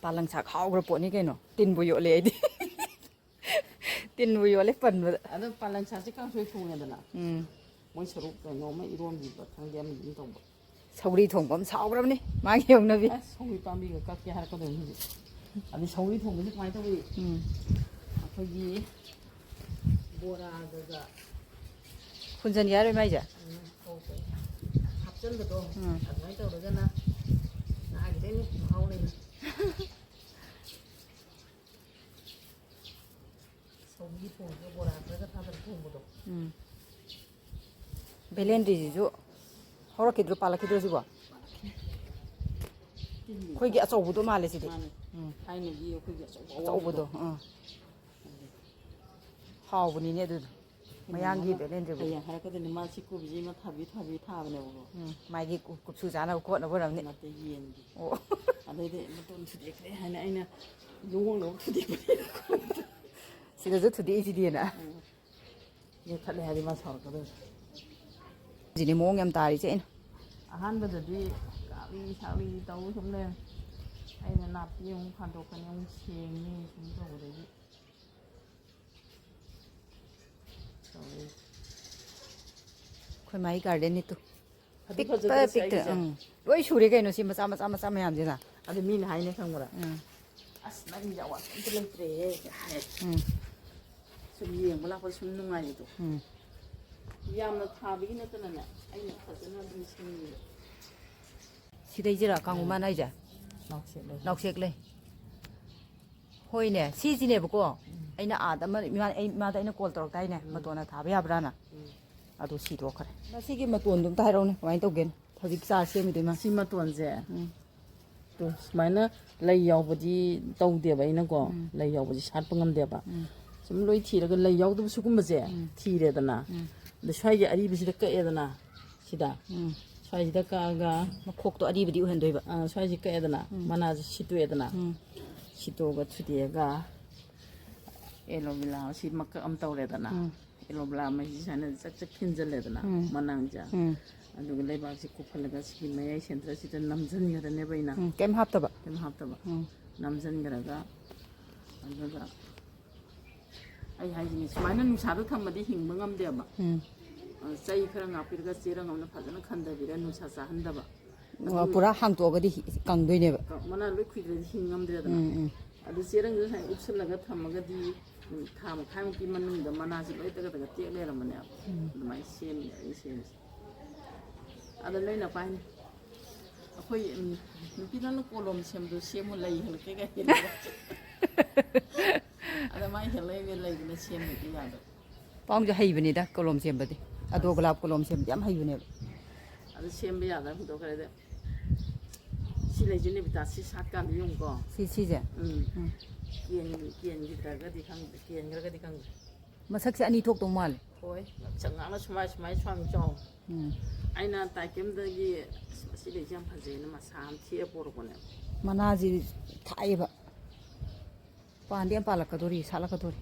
ꯄꯥꯂꯪ ꯁꯥꯛ ꯍꯥꯎꯈ꯭ꯔ ꯄꯣꯠꯅꯤ ꯀꯩꯅꯣ꯫ ꯇꯤꯟꯕꯨ ꯌꯣꯠꯂꯦ ꯑꯩꯗꯤ꯫ ꯇꯤꯟꯕꯨ ꯌꯣꯠꯂꯦ ꯄꯟꯕꯗ꯫ ꯑꯗꯣ ꯄꯥꯂꯪ ꯁꯥꯛꯁꯦ ꯀꯥꯡꯁꯣꯏ ꯊꯣꯡꯉꯦꯗꯅ꯫ ꯎꯝ꯫ ꯃꯣꯏ ꯁꯔꯨꯛ ꯀꯩꯅꯣꯝꯃ ꯏꯔꯣꯟꯕꯤꯕ ꯈꯪꯗꯦ ꯑꯃꯗꯤ ꯑꯗꯨꯝ ꯇꯧꯕ꯫ ꯁꯧꯒ꯭ꯔꯤ ꯊꯣꯡꯕ ꯑꯃ ꯁꯥꯎꯈ꯭ꯔꯕꯅꯤ ꯃꯥꯒꯤ ꯍꯧꯅꯕꯤ꯫ ꯑꯁ, ꯁꯧꯒ꯭ꯔꯤ ꯄꯥꯝꯕꯤꯒ ꯀꯛꯀꯦ ꯍꯥꯏꯔꯛꯀꯗꯣꯏꯅꯤ ꯍꯧꯖꯤꯛ꯫ ꯑꯗꯩ ꯁꯧꯒ꯭ꯔꯤ ꯊꯣꯡꯕꯁꯦ ꯀꯃꯥꯏꯅ ꯇꯧꯏ? ꯎꯝ꯫ ꯑꯩꯈꯣꯏꯒꯤ ꯕꯣꯔꯥꯗꯒ ꯍꯨꯟꯖꯟꯒꯦ ꯍꯥꯏꯔꯣ ꯏꯃꯥꯏꯁꯦ? ꯎꯝ, ꯍꯥꯞꯆꯟꯕꯗꯣ, ꯎꯝ꯫ ꯑꯗꯨꯃꯥꯏꯅ ꯇꯧꯔꯒꯅ ꯉꯥꯒꯤꯗꯩꯅ ꯃꯍꯥꯎ ꯂꯩꯅ꯫ ꯁꯧꯒ꯭ꯔꯤ ꯊꯣꯡꯉꯒ ꯕꯣꯔꯥ ꯈꯔꯒ ꯊꯥꯗꯔ ꯊꯣꯡꯕꯗꯣ꯫ ꯎꯝ꯫ ꯕꯦꯂꯦꯟꯗ꯭ꯔꯤꯁꯤꯁꯨ ꯍꯧꯔꯛꯈꯤꯗ꯭ꯔꯣ, ꯄꯥꯜꯂꯛꯈꯤꯗ꯭ꯔꯣ ꯁꯤꯕꯣ? ꯇꯤꯟꯒꯤ ꯑꯩꯈꯣꯏꯒꯤ ꯑꯆꯧꯕꯗꯣ ꯃꯥꯜꯂꯦ ꯁꯤꯗꯤ꯫ ꯃꯥꯅꯦ꯫ ꯎꯝ꯫ ꯊꯥꯏꯅꯒꯤ ꯑꯩꯈꯣꯏꯒꯤ ꯑꯆꯧꯕ ꯑꯆꯧꯕꯗꯣ, ꯑꯋꯥꯡꯕꯗꯣ꯫ ꯑꯥ꯫ ꯍꯥꯎꯕꯅꯤꯅꯦ ꯑꯗꯨꯗꯣ꯫ ꯑꯩꯅ ꯃꯌꯥꯡꯒꯤ ꯃꯥꯅ ꯕꯦꯂꯦꯟꯗ꯭ꯔꯤꯕꯨꯗꯤ꯫ ꯍꯌꯦꯡ ꯍꯥꯏꯔꯛꯀꯗꯣꯏꯅꯤ, "ꯃꯥ ꯁꯤ ꯀꯣꯕꯤꯁꯤ ꯃꯥ ꯊꯥꯕꯤ ꯊꯥꯕꯤ ꯊꯥꯕꯅꯦꯕꯀꯣ"꯫ ꯎꯝ, ꯃꯥꯒꯤ ꯀꯨ-, ꯀꯨꯞꯁꯨ ꯆꯥꯅꯕ ꯈꯣꯠꯅꯕ ꯑꯣꯏꯔꯝꯅꯤ꯫ ꯅꯠꯇꯦ, ꯌꯦꯟꯒꯤ꯫ ꯑꯣ꯫ ꯑꯗꯩꯗꯤ ꯃꯇꯣꯟ ꯊꯨꯗꯦꯛꯈ꯭ꯔꯦ ꯍꯥꯏꯅ ꯑꯩꯅ ꯌꯣꯡꯂꯧ ꯊꯨꯗꯦꯛꯄꯅꯦ꯫ ꯁꯤꯗꯁꯨ ꯊꯨꯗꯦꯛꯏꯁꯤꯗꯤꯅ꯫ ꯎꯝ꯫ ꯌꯦꯛꯊꯠꯂꯦ ꯍꯥꯏꯗꯤ ꯃꯥ ꯁꯥꯎꯔꯛꯀꯗꯣꯏꯅꯤ꯫ ꯁꯤꯅꯦ ꯃꯑꯣꯡ ꯌꯥꯝ ꯇꯥꯔꯤꯁꯦ ꯑꯩꯅ꯫ ꯑꯍꯥꯟꯕꯗꯗꯤ ꯀꯥꯛꯂꯤ ꯁꯥꯛꯂꯤ ꯇꯧ ꯁꯨꯝ ꯂꯩꯔꯝꯃꯦ꯫ ꯑꯩꯅ ꯅꯥꯄꯤ ꯑꯃꯨꯛ ꯐꯥꯟꯗꯣꯛꯀꯅꯤ, ꯑꯃꯨꯛ ꯁꯦꯡꯅꯤ ꯁꯨꯝ ꯇꯧꯕꯗꯒꯤ ꯇꯧꯔꯦ꯫ ꯑꯩꯈꯣꯏ ꯃꯥꯏ ꯒꯥꯔꯗꯦꯟꯅꯤ ꯇꯨ꯫ ꯐꯗꯤ ꯄꯤꯛꯄ ꯐꯖꯗ꯭ꯔꯣ ꯁꯤ ꯄꯤꯛꯇ, ꯑꯩꯒꯤꯁꯦ? ꯎꯝ꯫ ꯂꯣꯏ ꯁꯨꯔꯦ ꯀꯩꯅꯣ ꯁꯤ ꯃꯆꯥ, ꯃꯆꯥ, ꯃꯆꯥ ꯃꯌꯥꯝꯁꯤꯅ꯫ ꯑꯗꯨ ꯃꯤꯅ ꯍꯥꯏꯅꯦ ꯈꯪꯕ꯭ꯔꯥ? ꯎꯝ꯫ "ꯑꯁ, ꯅꯪꯒꯤꯁꯦ ꯑꯋꯥꯠꯄ ꯑꯝꯇ ꯂꯩꯇ꯭ꯔꯦꯍꯦ" ꯍꯥꯏ꯫ ꯎꯝ꯫ ꯁꯨꯝ ꯌꯦꯡꯕ ꯂꯥꯛꯄꯗ ꯁꯨꯝ ꯅꯨꯡꯉꯥꯏꯕꯗꯣ꯫ ꯎꯝ꯫ ꯌꯥꯝꯅ ꯊꯥꯕꯒꯤ ꯅꯠꯇꯅꯅꯦ, ꯑꯩꯅ ꯐꯖꯅ ꯑꯗꯨꯝ ꯁꯦꯝꯃꯤꯕ꯫ ꯁꯤꯗꯩꯁꯤꯔꯥ ꯀꯥꯡꯉꯨ ꯃꯥꯟ ꯍꯥꯏꯁꯦ? ꯅꯥꯎꯁꯦꯛ ꯂꯩ꯫ ꯅꯥꯎꯁꯦꯛ ꯂꯩ꯫ ꯍꯣꯏꯅꯦ, ꯁꯤꯁꯤꯅꯦꯕꯀꯣ꯫ ꯎꯝ꯫ ꯑꯩꯅ ꯑꯥꯗ ꯑꯃ, ꯏꯃꯥ-, ꯑꯩ, ꯏꯃꯥꯗ ꯑꯩꯅ ꯀꯣꯜ ꯇꯧꯔꯛꯇꯥꯏꯅꯦ, ꯎꯝ꯫ ꯃꯇꯣꯟꯅ ꯊꯥꯕ ꯌꯥꯕ꯭ꯔꯥꯅ? ꯎꯝ꯫ ꯑꯗꯨ ꯁꯤꯗꯣꯛꯈ꯭ꯔꯦ꯫ ꯃꯁꯤꯒꯤ ꯃꯇꯣꯟꯗꯣ ꯑꯝꯇ ꯍꯥꯏꯔꯛꯎꯅꯦ, ꯀꯃꯥꯏꯅ ꯇꯧꯒꯦꯅ? ꯍꯧꯖꯤꯛ ꯆꯥꯔ ꯁꯦꯝꯃꯤꯗꯣ ꯏꯃꯥ꯫ ꯁꯤ ꯃꯇꯣꯟꯁꯦ, ꯎꯝ꯫ ꯇꯨ, ꯁꯨꯃꯥꯏꯅ ꯂꯩ ꯌꯥꯎꯕꯗꯤ ꯇꯧꯗꯦꯕ ꯑꯩꯅꯀꯣ꯫ ꯎꯝ꯫ ꯂꯩ ꯌꯥꯎꯕꯁꯤ ꯁꯥꯠꯄ ꯉꯝꯗꯦꯕ꯫ ꯎꯝ꯫ ꯁꯨꯝ ꯂꯣꯏ ꯊꯤꯔꯒ ꯂꯩ ꯌꯥꯎꯗꯕ ꯁꯤꯒꯨꯝꯕꯁꯦ ꯎꯝ꯫ ꯊꯤꯔꯦꯗꯅ꯫ ꯎꯝ꯫ ꯑꯗ ꯁ꯭ꯋꯥꯏꯒꯤ ꯑꯔꯤꯕꯁꯤꯗ ꯀꯛꯑꯦꯗꯅ꯫ ꯁꯤꯗ꯫ ꯎꯝ꯫ ꯁ꯭ꯋꯥꯏꯁꯤꯗ ꯀꯛꯑꯒ ꯃꯈꯣꯛꯇꯣ ꯑꯔꯤꯕꯗꯤ ꯑꯣꯏꯍꯟꯗꯣꯏꯕ꯫ ꯑꯥ, ꯁ꯭ꯋꯥꯏꯁꯤ ꯀꯛꯑꯦꯗꯅ꯫ ꯎꯝ꯫ ꯃꯅꯥꯁꯤ ꯁꯤꯠꯇꯣꯛꯑꯦꯗꯅ꯫ ꯎꯝ꯫ ꯁꯤꯠꯇꯣꯛꯑꯒ ꯊꯨꯗꯦꯛꯑꯒ ꯑꯦꯂꯣꯚꯦꯔꯥ ꯁꯤ ꯃꯀꯛ ꯑꯃ ꯇꯧꯔꯦꯗꯅ꯫ ꯎꯝ꯫ ꯑꯦꯂꯣꯚꯦꯔꯥ ꯃꯍꯤ ꯁꯨꯃꯥꯏꯅ ꯆꯛ ꯆꯛ ꯊꯤꯟꯖꯜꯂꯦꯗꯅ ꯎꯝ꯫ ꯃꯅꯥꯡꯁꯦ꯫ ꯎꯝ꯫ ꯑꯗꯨꯒ ꯂꯩꯕꯥꯛꯁꯦ ꯀꯨꯞꯍꯜꯂꯒ ꯁꯤꯒꯤ ꯃꯌꯥꯏ ꯁꯦꯟꯇꯔꯁꯤꯗ ꯅꯝꯁꯤꯟꯈ꯭ꯔꯅꯦꯕ ꯑꯩꯅ꯫ ꯎꯝ, ꯀꯩꯝ ꯍꯥꯞꯇꯕ? ꯀꯩꯝ ꯍꯥꯞꯇꯕ꯫ ꯎꯝ꯫ ꯅꯝꯁꯤꯟꯈ꯭ꯔꯒ ꯑꯗꯨꯒ ꯑꯩ ꯍꯥꯏꯁꯤꯅꯤ, ꯁꯨꯃꯥꯏꯅ ꯅꯨꯡꯁꯥꯗ ꯊꯝꯃꯗꯤ ꯍꯤꯡꯕ ꯉꯝꯗꯦꯕ꯫ ꯎꯝ꯫ ꯑ, ꯆꯩ ꯈꯔ ꯉꯥꯛꯄꯤꯔꯒ ꯆꯦꯔꯪ ꯑꯃꯅ ꯐꯖꯅ ꯈꯟꯊꯕꯤꯔ ꯅꯨꯡꯁꯥ ꯆꯥꯍꯟꯗꯕ꯫ ꯑꯣ, ꯑꯗꯨ ꯄꯨꯔꯥ ꯍꯥꯡꯇꯣꯛꯑꯒꯗꯤ ꯍꯤ-, ꯀꯪꯗꯣꯏꯅꯦꯕ꯫ ꯀ-, ꯃꯅꯥ ꯂꯣꯏ ꯈꯨꯏꯗ꯭ꯔꯗꯤ ꯍꯤꯡ ꯉꯝꯗ꯭ꯔꯦꯗꯅ꯫ ꯎꯝ, ꯎꯝ꯫ ꯑꯗꯨ ꯆꯦꯔꯪꯗꯨꯗ ꯁꯨꯃꯥꯏꯅ ꯎꯞꯁꯜꯂꯒ ꯊꯝꯃꯒꯗꯤ, ꯎꯝ, ꯊꯥ ꯃꯈꯥꯏꯃꯨꯛꯀꯤ ꯃꯅꯨꯡꯗ ꯃꯅꯥꯁꯤ ꯂꯣꯏ ꯇꯒꯠ ꯇꯒꯠ ꯇꯦꯛ ꯂꯩꯔꯝꯕꯅꯦꯕ꯫ ꯎꯝ꯫ ꯑꯗꯨꯃꯥꯏꯅ ꯁꯦꯝꯃꯤꯅꯦ ꯑꯩꯅ ꯁꯦꯝꯃꯤꯁꯦ꯫ ꯑꯗ ꯅꯣꯏ ꯅꯄꯥꯏꯅꯤ꯫ ꯑꯩꯈꯣꯏ, ꯎꯝ, ꯅꯨꯄꯤ ꯅꯪꯅ ꯀꯣꯂꯣꯝ ꯁꯦꯝꯕꯗꯣ ꯁꯦꯝꯃꯨ, ꯂꯩ ꯍꯦꯜꯂꯛꯀꯦ ꯀꯥꯏꯅ꯫ ꯑꯗ ꯃꯥꯏ ꯍꯦꯜꯂꯛꯏꯅꯦ ꯂꯩꯗꯅ ꯁꯦꯝꯕꯗꯤ ꯌꯥꯗꯕ꯫ ꯄꯥꯎꯁꯦ ꯍꯩꯕꯅꯤꯗ ꯀꯣꯂꯣꯝ ꯁꯦꯝꯕꯗꯤ꯫ ꯑꯗꯣ ꯒꯨꯂꯥꯞ ꯀꯣꯂꯣꯝ ꯁꯦꯝꯕꯗꯤ ꯌꯥꯝ ꯍꯩꯕꯅꯦꯕ꯫ ꯑꯗꯨ ꯁꯦꯝꯕ ꯌꯥꯗꯅ ꯍꯨꯟꯗꯣꯛꯈ꯭ꯔꯦꯗ꯫ ꯁꯤ ꯂꯩꯁꯦ ꯅꯦꯕꯤꯇꯥ ꯁꯤ ꯁꯥꯠꯀꯥꯟꯗ ꯌꯦꯡꯉꯨꯀꯣ꯫ ꯁꯤ, ꯁꯤꯁꯦ? ꯎꯝ꯫ ꯎꯝ꯫ ꯀꯦꯟ-, ꯀꯦꯟꯈꯤꯗ꯭ꯔꯒꯗꯤ ꯈꯪꯗꯦ, ꯀꯦꯟꯈ꯭ꯔꯒꯗꯤ ꯈꯪꯗꯦ꯫ ꯃꯁꯛꯁꯦ ꯑꯅꯤ ꯊꯣꯛꯇꯧ ꯃꯥꯜꯂꯦ꯫ ꯍꯣꯏ, ꯉꯥꯛꯁꯪ ꯉꯥꯡꯅ ꯁꯨꯃꯥꯏ, ꯁꯨꯃꯥꯏ ꯁ꯭ꯋꯥꯡ ꯆꯥꯎ꯫ ꯎꯝ꯫ ꯑꯩꯅ ꯇꯥꯏꯀꯦꯝꯗꯒꯤ ꯑꯁ, ꯃꯁꯤ ꯂꯩꯁꯦ ꯌꯥꯝ ꯐꯖꯩꯅ ꯃꯁꯥ ꯑꯃ ꯊꯦꯛꯑ ꯄꯣꯔꯛꯄꯅꯦꯕ꯫ ꯃꯅꯥꯁꯤ ꯊꯥꯛꯑꯦꯕ꯫ ꯄꯥꯟꯗꯤ ꯌꯥꯝ ꯄꯥꯜꯂꯛꯀꯗꯣꯔꯤ, ꯁꯥꯠꯂꯛꯀꯗꯣꯔꯤ꯫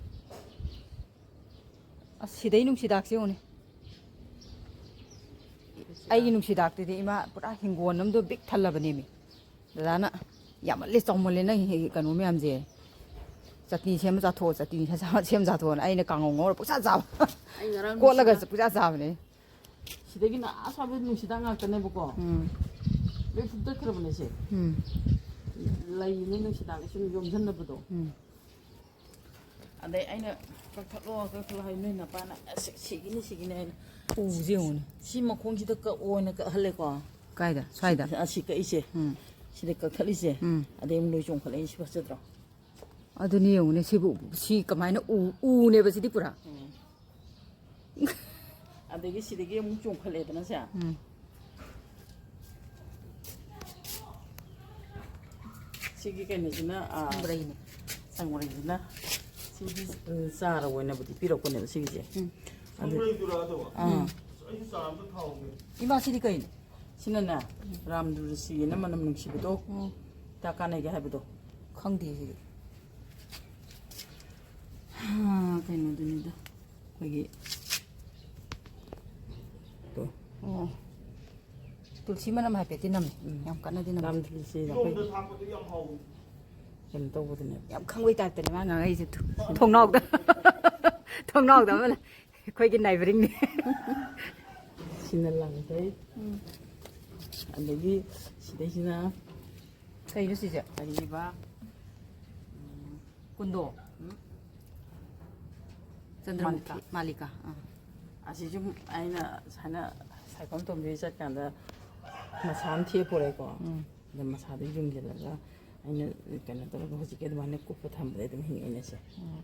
ꯑꯁ, ꯁꯤꯗꯩ ꯅꯨꯡꯁꯤꯗꯥꯛꯁꯦ ꯌꯦꯡꯉꯨꯅꯦ꯫ ꯑꯩꯒꯤ ꯅꯨꯡꯁꯤꯗꯥꯛꯇꯨꯗꯤ ꯏꯃꯥ ꯄꯨꯔꯥ ꯍꯤꯡꯒꯣꯜ ꯑꯃꯗꯣ ꯕꯤꯛ ꯊꯜꯂꯕꯅꯦꯃꯤ꯫ ꯗꯗꯥꯅ, "ꯌꯥꯝꯃꯜꯂꯦ, ꯆꯥꯎꯃꯜꯂꯦ ꯅꯪ ꯀꯩꯅꯣ ꯃꯌꯥꯝꯁꯦ꯫ ꯆꯠꯅꯤ ꯁꯦꯝꯃ ꯆꯥꯊꯣꯛꯑꯣ, ꯆꯠꯅꯤ ꯁꯦꯝ ꯆꯥꯊꯣꯛꯑꯣꯅ" ꯑꯩꯅ ꯀꯥꯡꯉꯧ ꯉꯧꯔ ꯄꯨꯡꯆꯥ ꯆꯥꯕ꯫ ꯑꯩ ꯉꯔꯥꯡ ꯀꯣꯠꯂꯒ ꯅꯨꯡꯁꯤꯗꯥꯛ ꯄꯨꯡꯆꯥ ꯆꯥꯕꯅꯦ꯫ ꯁꯤꯗꯒꯤꯅ ꯑꯥ ꯁ꯭ꯋꯥꯏꯕꯧ ꯅꯨꯡꯁꯤꯗꯥꯛ ꯉꯥꯛꯇꯅꯦꯕꯀꯣ꯫ ꯎꯝ꯫ ꯂꯣꯏ ꯐꯨꯛꯇꯠꯈ꯭ꯔꯕꯅꯦ ꯁꯦ꯫ ꯎꯝ꯫ ꯂꯩꯅꯦ ꯅꯨꯡꯁꯤꯗꯥꯛ ꯁꯨꯝ ꯌꯣꯝꯁꯤꯟꯅꯕꯗꯣ꯫ ꯎꯝ꯫ ꯑꯗꯩ ꯑꯩꯅ, "ꯀꯛꯊꯠꯂꯣ, ꯀꯛꯊꯠꯂꯣ" ꯍꯥꯏ, ꯅꯣꯏ ꯅꯄꯥꯅ, "ꯑꯁ, ꯁꯤꯒꯤꯅꯤ, ꯁꯤꯒꯤꯅꯤ" ꯍꯥꯏꯅ꯫ ꯎꯁꯦ ꯌꯦꯡꯉꯨꯅꯦ꯫ ꯁꯤ ꯃꯈꯣꯡꯁꯤꯗ ꯀꯛꯑꯣꯅ ꯀꯛꯍꯜꯂꯦꯀꯣ꯫ ꯀꯥꯏꯗ? ꯁ꯭ꯋꯥꯏꯗ? ꯁꯤ, ꯑꯁꯤ ꯀꯛꯏꯁꯦ꯫ ꯎꯝ꯫ ꯁꯤꯗ ꯀꯛꯊꯠꯂꯤꯁꯦ꯫ ꯎꯝ꯫ ꯑꯗꯩ ꯑꯃꯨꯛ ꯂꯣꯏ ꯆꯣꯡꯈꯠꯂꯛꯏ, ꯁꯤ ꯐꯖꯗ꯭ꯔꯣ? ꯑꯗꯨꯅꯤ ꯌꯦꯡꯉꯨꯅꯦ, ꯁꯤꯕꯨ, ꯁꯤ ꯀꯃꯥꯏꯅ ꯎ-, ꯎꯅꯦꯕ ꯁꯤꯗꯤ ꯄꯨꯔꯥ? ꯎꯝ꯫ ꯑꯗꯒꯤ ꯁꯤꯗꯒꯤ ꯑꯃꯨꯛ ꯆꯣꯡꯈꯠꯂꯦꯗꯅ ꯁꯦ꯫ ꯎꯝ꯫ ꯁꯤꯒꯤ ꯀꯩꯅꯣꯁꯤꯅ, ꯑꯥ, ꯁꯪꯕ꯭ꯔꯩꯅꯦ꯫ ꯁꯪꯕ꯭ꯔꯩꯁꯤꯅ ꯁꯤꯒꯤ, ꯎꯝ, ꯆꯥꯔ ꯑꯣꯏꯅꯕꯨꯗꯤ ꯄꯤꯔꯛꯄꯅꯦꯕ ꯁꯤꯒꯤꯁꯦ꯫ ꯎꯝ꯫ ꯑꯗꯨ, ꯁꯪꯕ꯭ꯔꯩꯗꯨꯔꯥ ꯑꯗꯣ? ꯑꯥ꯫ ꯎꯝ꯫ ꯑꯩꯁꯨ ꯆꯥ ꯑꯝꯇ ꯊꯥꯎꯒꯦ꯫ ꯏꯃꯥ, ꯁꯤꯗꯤ ꯀꯩꯅꯣ? ꯁꯤꯅꯅꯦ, ꯔꯥꯝ ꯇꯨꯂꯁꯤꯅ ꯃꯅꯝ ꯅꯨꯡꯁꯤꯕꯗꯣ꯫ ꯎꯝ꯫ ꯍꯤꯗꯥꯛ ꯀꯥꯟꯅꯩꯒ ꯍꯥꯏꯕꯗꯣ꯫ ꯈꯪꯗꯦ ꯁꯤꯗꯤ꯫ ꯍꯥ, ꯀꯩꯅꯣꯗꯨꯅꯤꯗ, ꯑꯩꯈꯣꯏꯒꯤ, ꯇꯣ꯫ ꯑꯣ꯫ ꯇꯨꯜꯁꯤ ꯃꯅꯝ ꯍꯥꯏꯐꯦꯠꯇꯤ ꯅꯝꯃꯦ꯫ ꯎꯝ꯫ ꯌꯥꯝ ꯀꯟꯅꯗꯤ ꯅꯝꯗꯦ꯫ ꯂꯝ ꯇꯨꯜꯁꯤꯗ ꯑꯩꯈꯣꯏꯒꯤ ꯏꯔꯣꯝꯕꯗ ꯊꯥꯛꯄꯗꯤ ꯌꯥꯝ ꯍꯥꯎꯕꯅꯤ꯫ ꯀꯩꯅꯣ ꯇꯧꯕꯗꯨꯅꯦꯕ꯫ ꯌꯥꯝ ꯈꯪꯕꯩ ꯇꯥꯏꯞꯇꯅꯦ ꯃꯥ ꯉꯥꯡꯉꯛꯏꯁꯦ꯫ ꯊꯣꯡꯅꯥꯎꯗ꯫ ꯊꯣꯡꯅꯥꯎꯗ ꯑꯃ ꯂꯩ꯫ ꯑꯩꯈꯣꯏꯒꯤ ꯅꯥꯏꯕꯔꯤꯡꯅꯤ꯫ ꯁꯤꯅ ꯂꯥꯡꯈꯩ꯫ ꯎꯝ꯫ ꯑꯗꯒꯤ ꯁꯤꯗꯩꯁꯤꯅ ꯀꯩꯅꯣ ꯁꯤꯁꯦ? ꯀꯔꯤꯕ? ꯎꯝ꯫ ꯀꯨꯟꯗꯣ? ꯎꯝ꯫ ꯆꯟꯗ꯭ꯔꯃꯨꯈꯤ, ꯃꯥꯂꯤꯀꯥ꯫ ꯃꯥꯂꯤꯀꯥ꯫ ꯑꯥ꯫ ꯑꯁꯤꯁꯨ ꯑꯩꯅ ꯁꯨꯃꯥꯏꯅ ꯁꯥꯏꯀꯜ ꯇꯣꯡꯕꯤ ꯆꯠꯀꯥꯟꯗ ꯃꯁꯥ ꯑꯃ ꯊꯦꯛ ꯄꯨꯔꯛꯑꯦꯀꯣ꯫ ꯎꯝ꯫ ꯑꯗ ꯃꯁꯥꯗꯣ ꯌꯨꯡꯁꯤꯜꯂꯒ ꯑꯩꯅ ꯀꯩꯅꯣ ꯇꯧꯔꯒ ꯍꯧꯖꯤꯛꯀꯤ ꯑꯗꯨꯃꯥꯏꯅ ꯀꯨꯞꯄ ꯊꯝꯕꯗꯩ ꯑꯗꯨꯝ ꯍꯤꯡꯉꯛꯏꯅꯦ ꯁꯦ꯫ ꯎꯝ꯫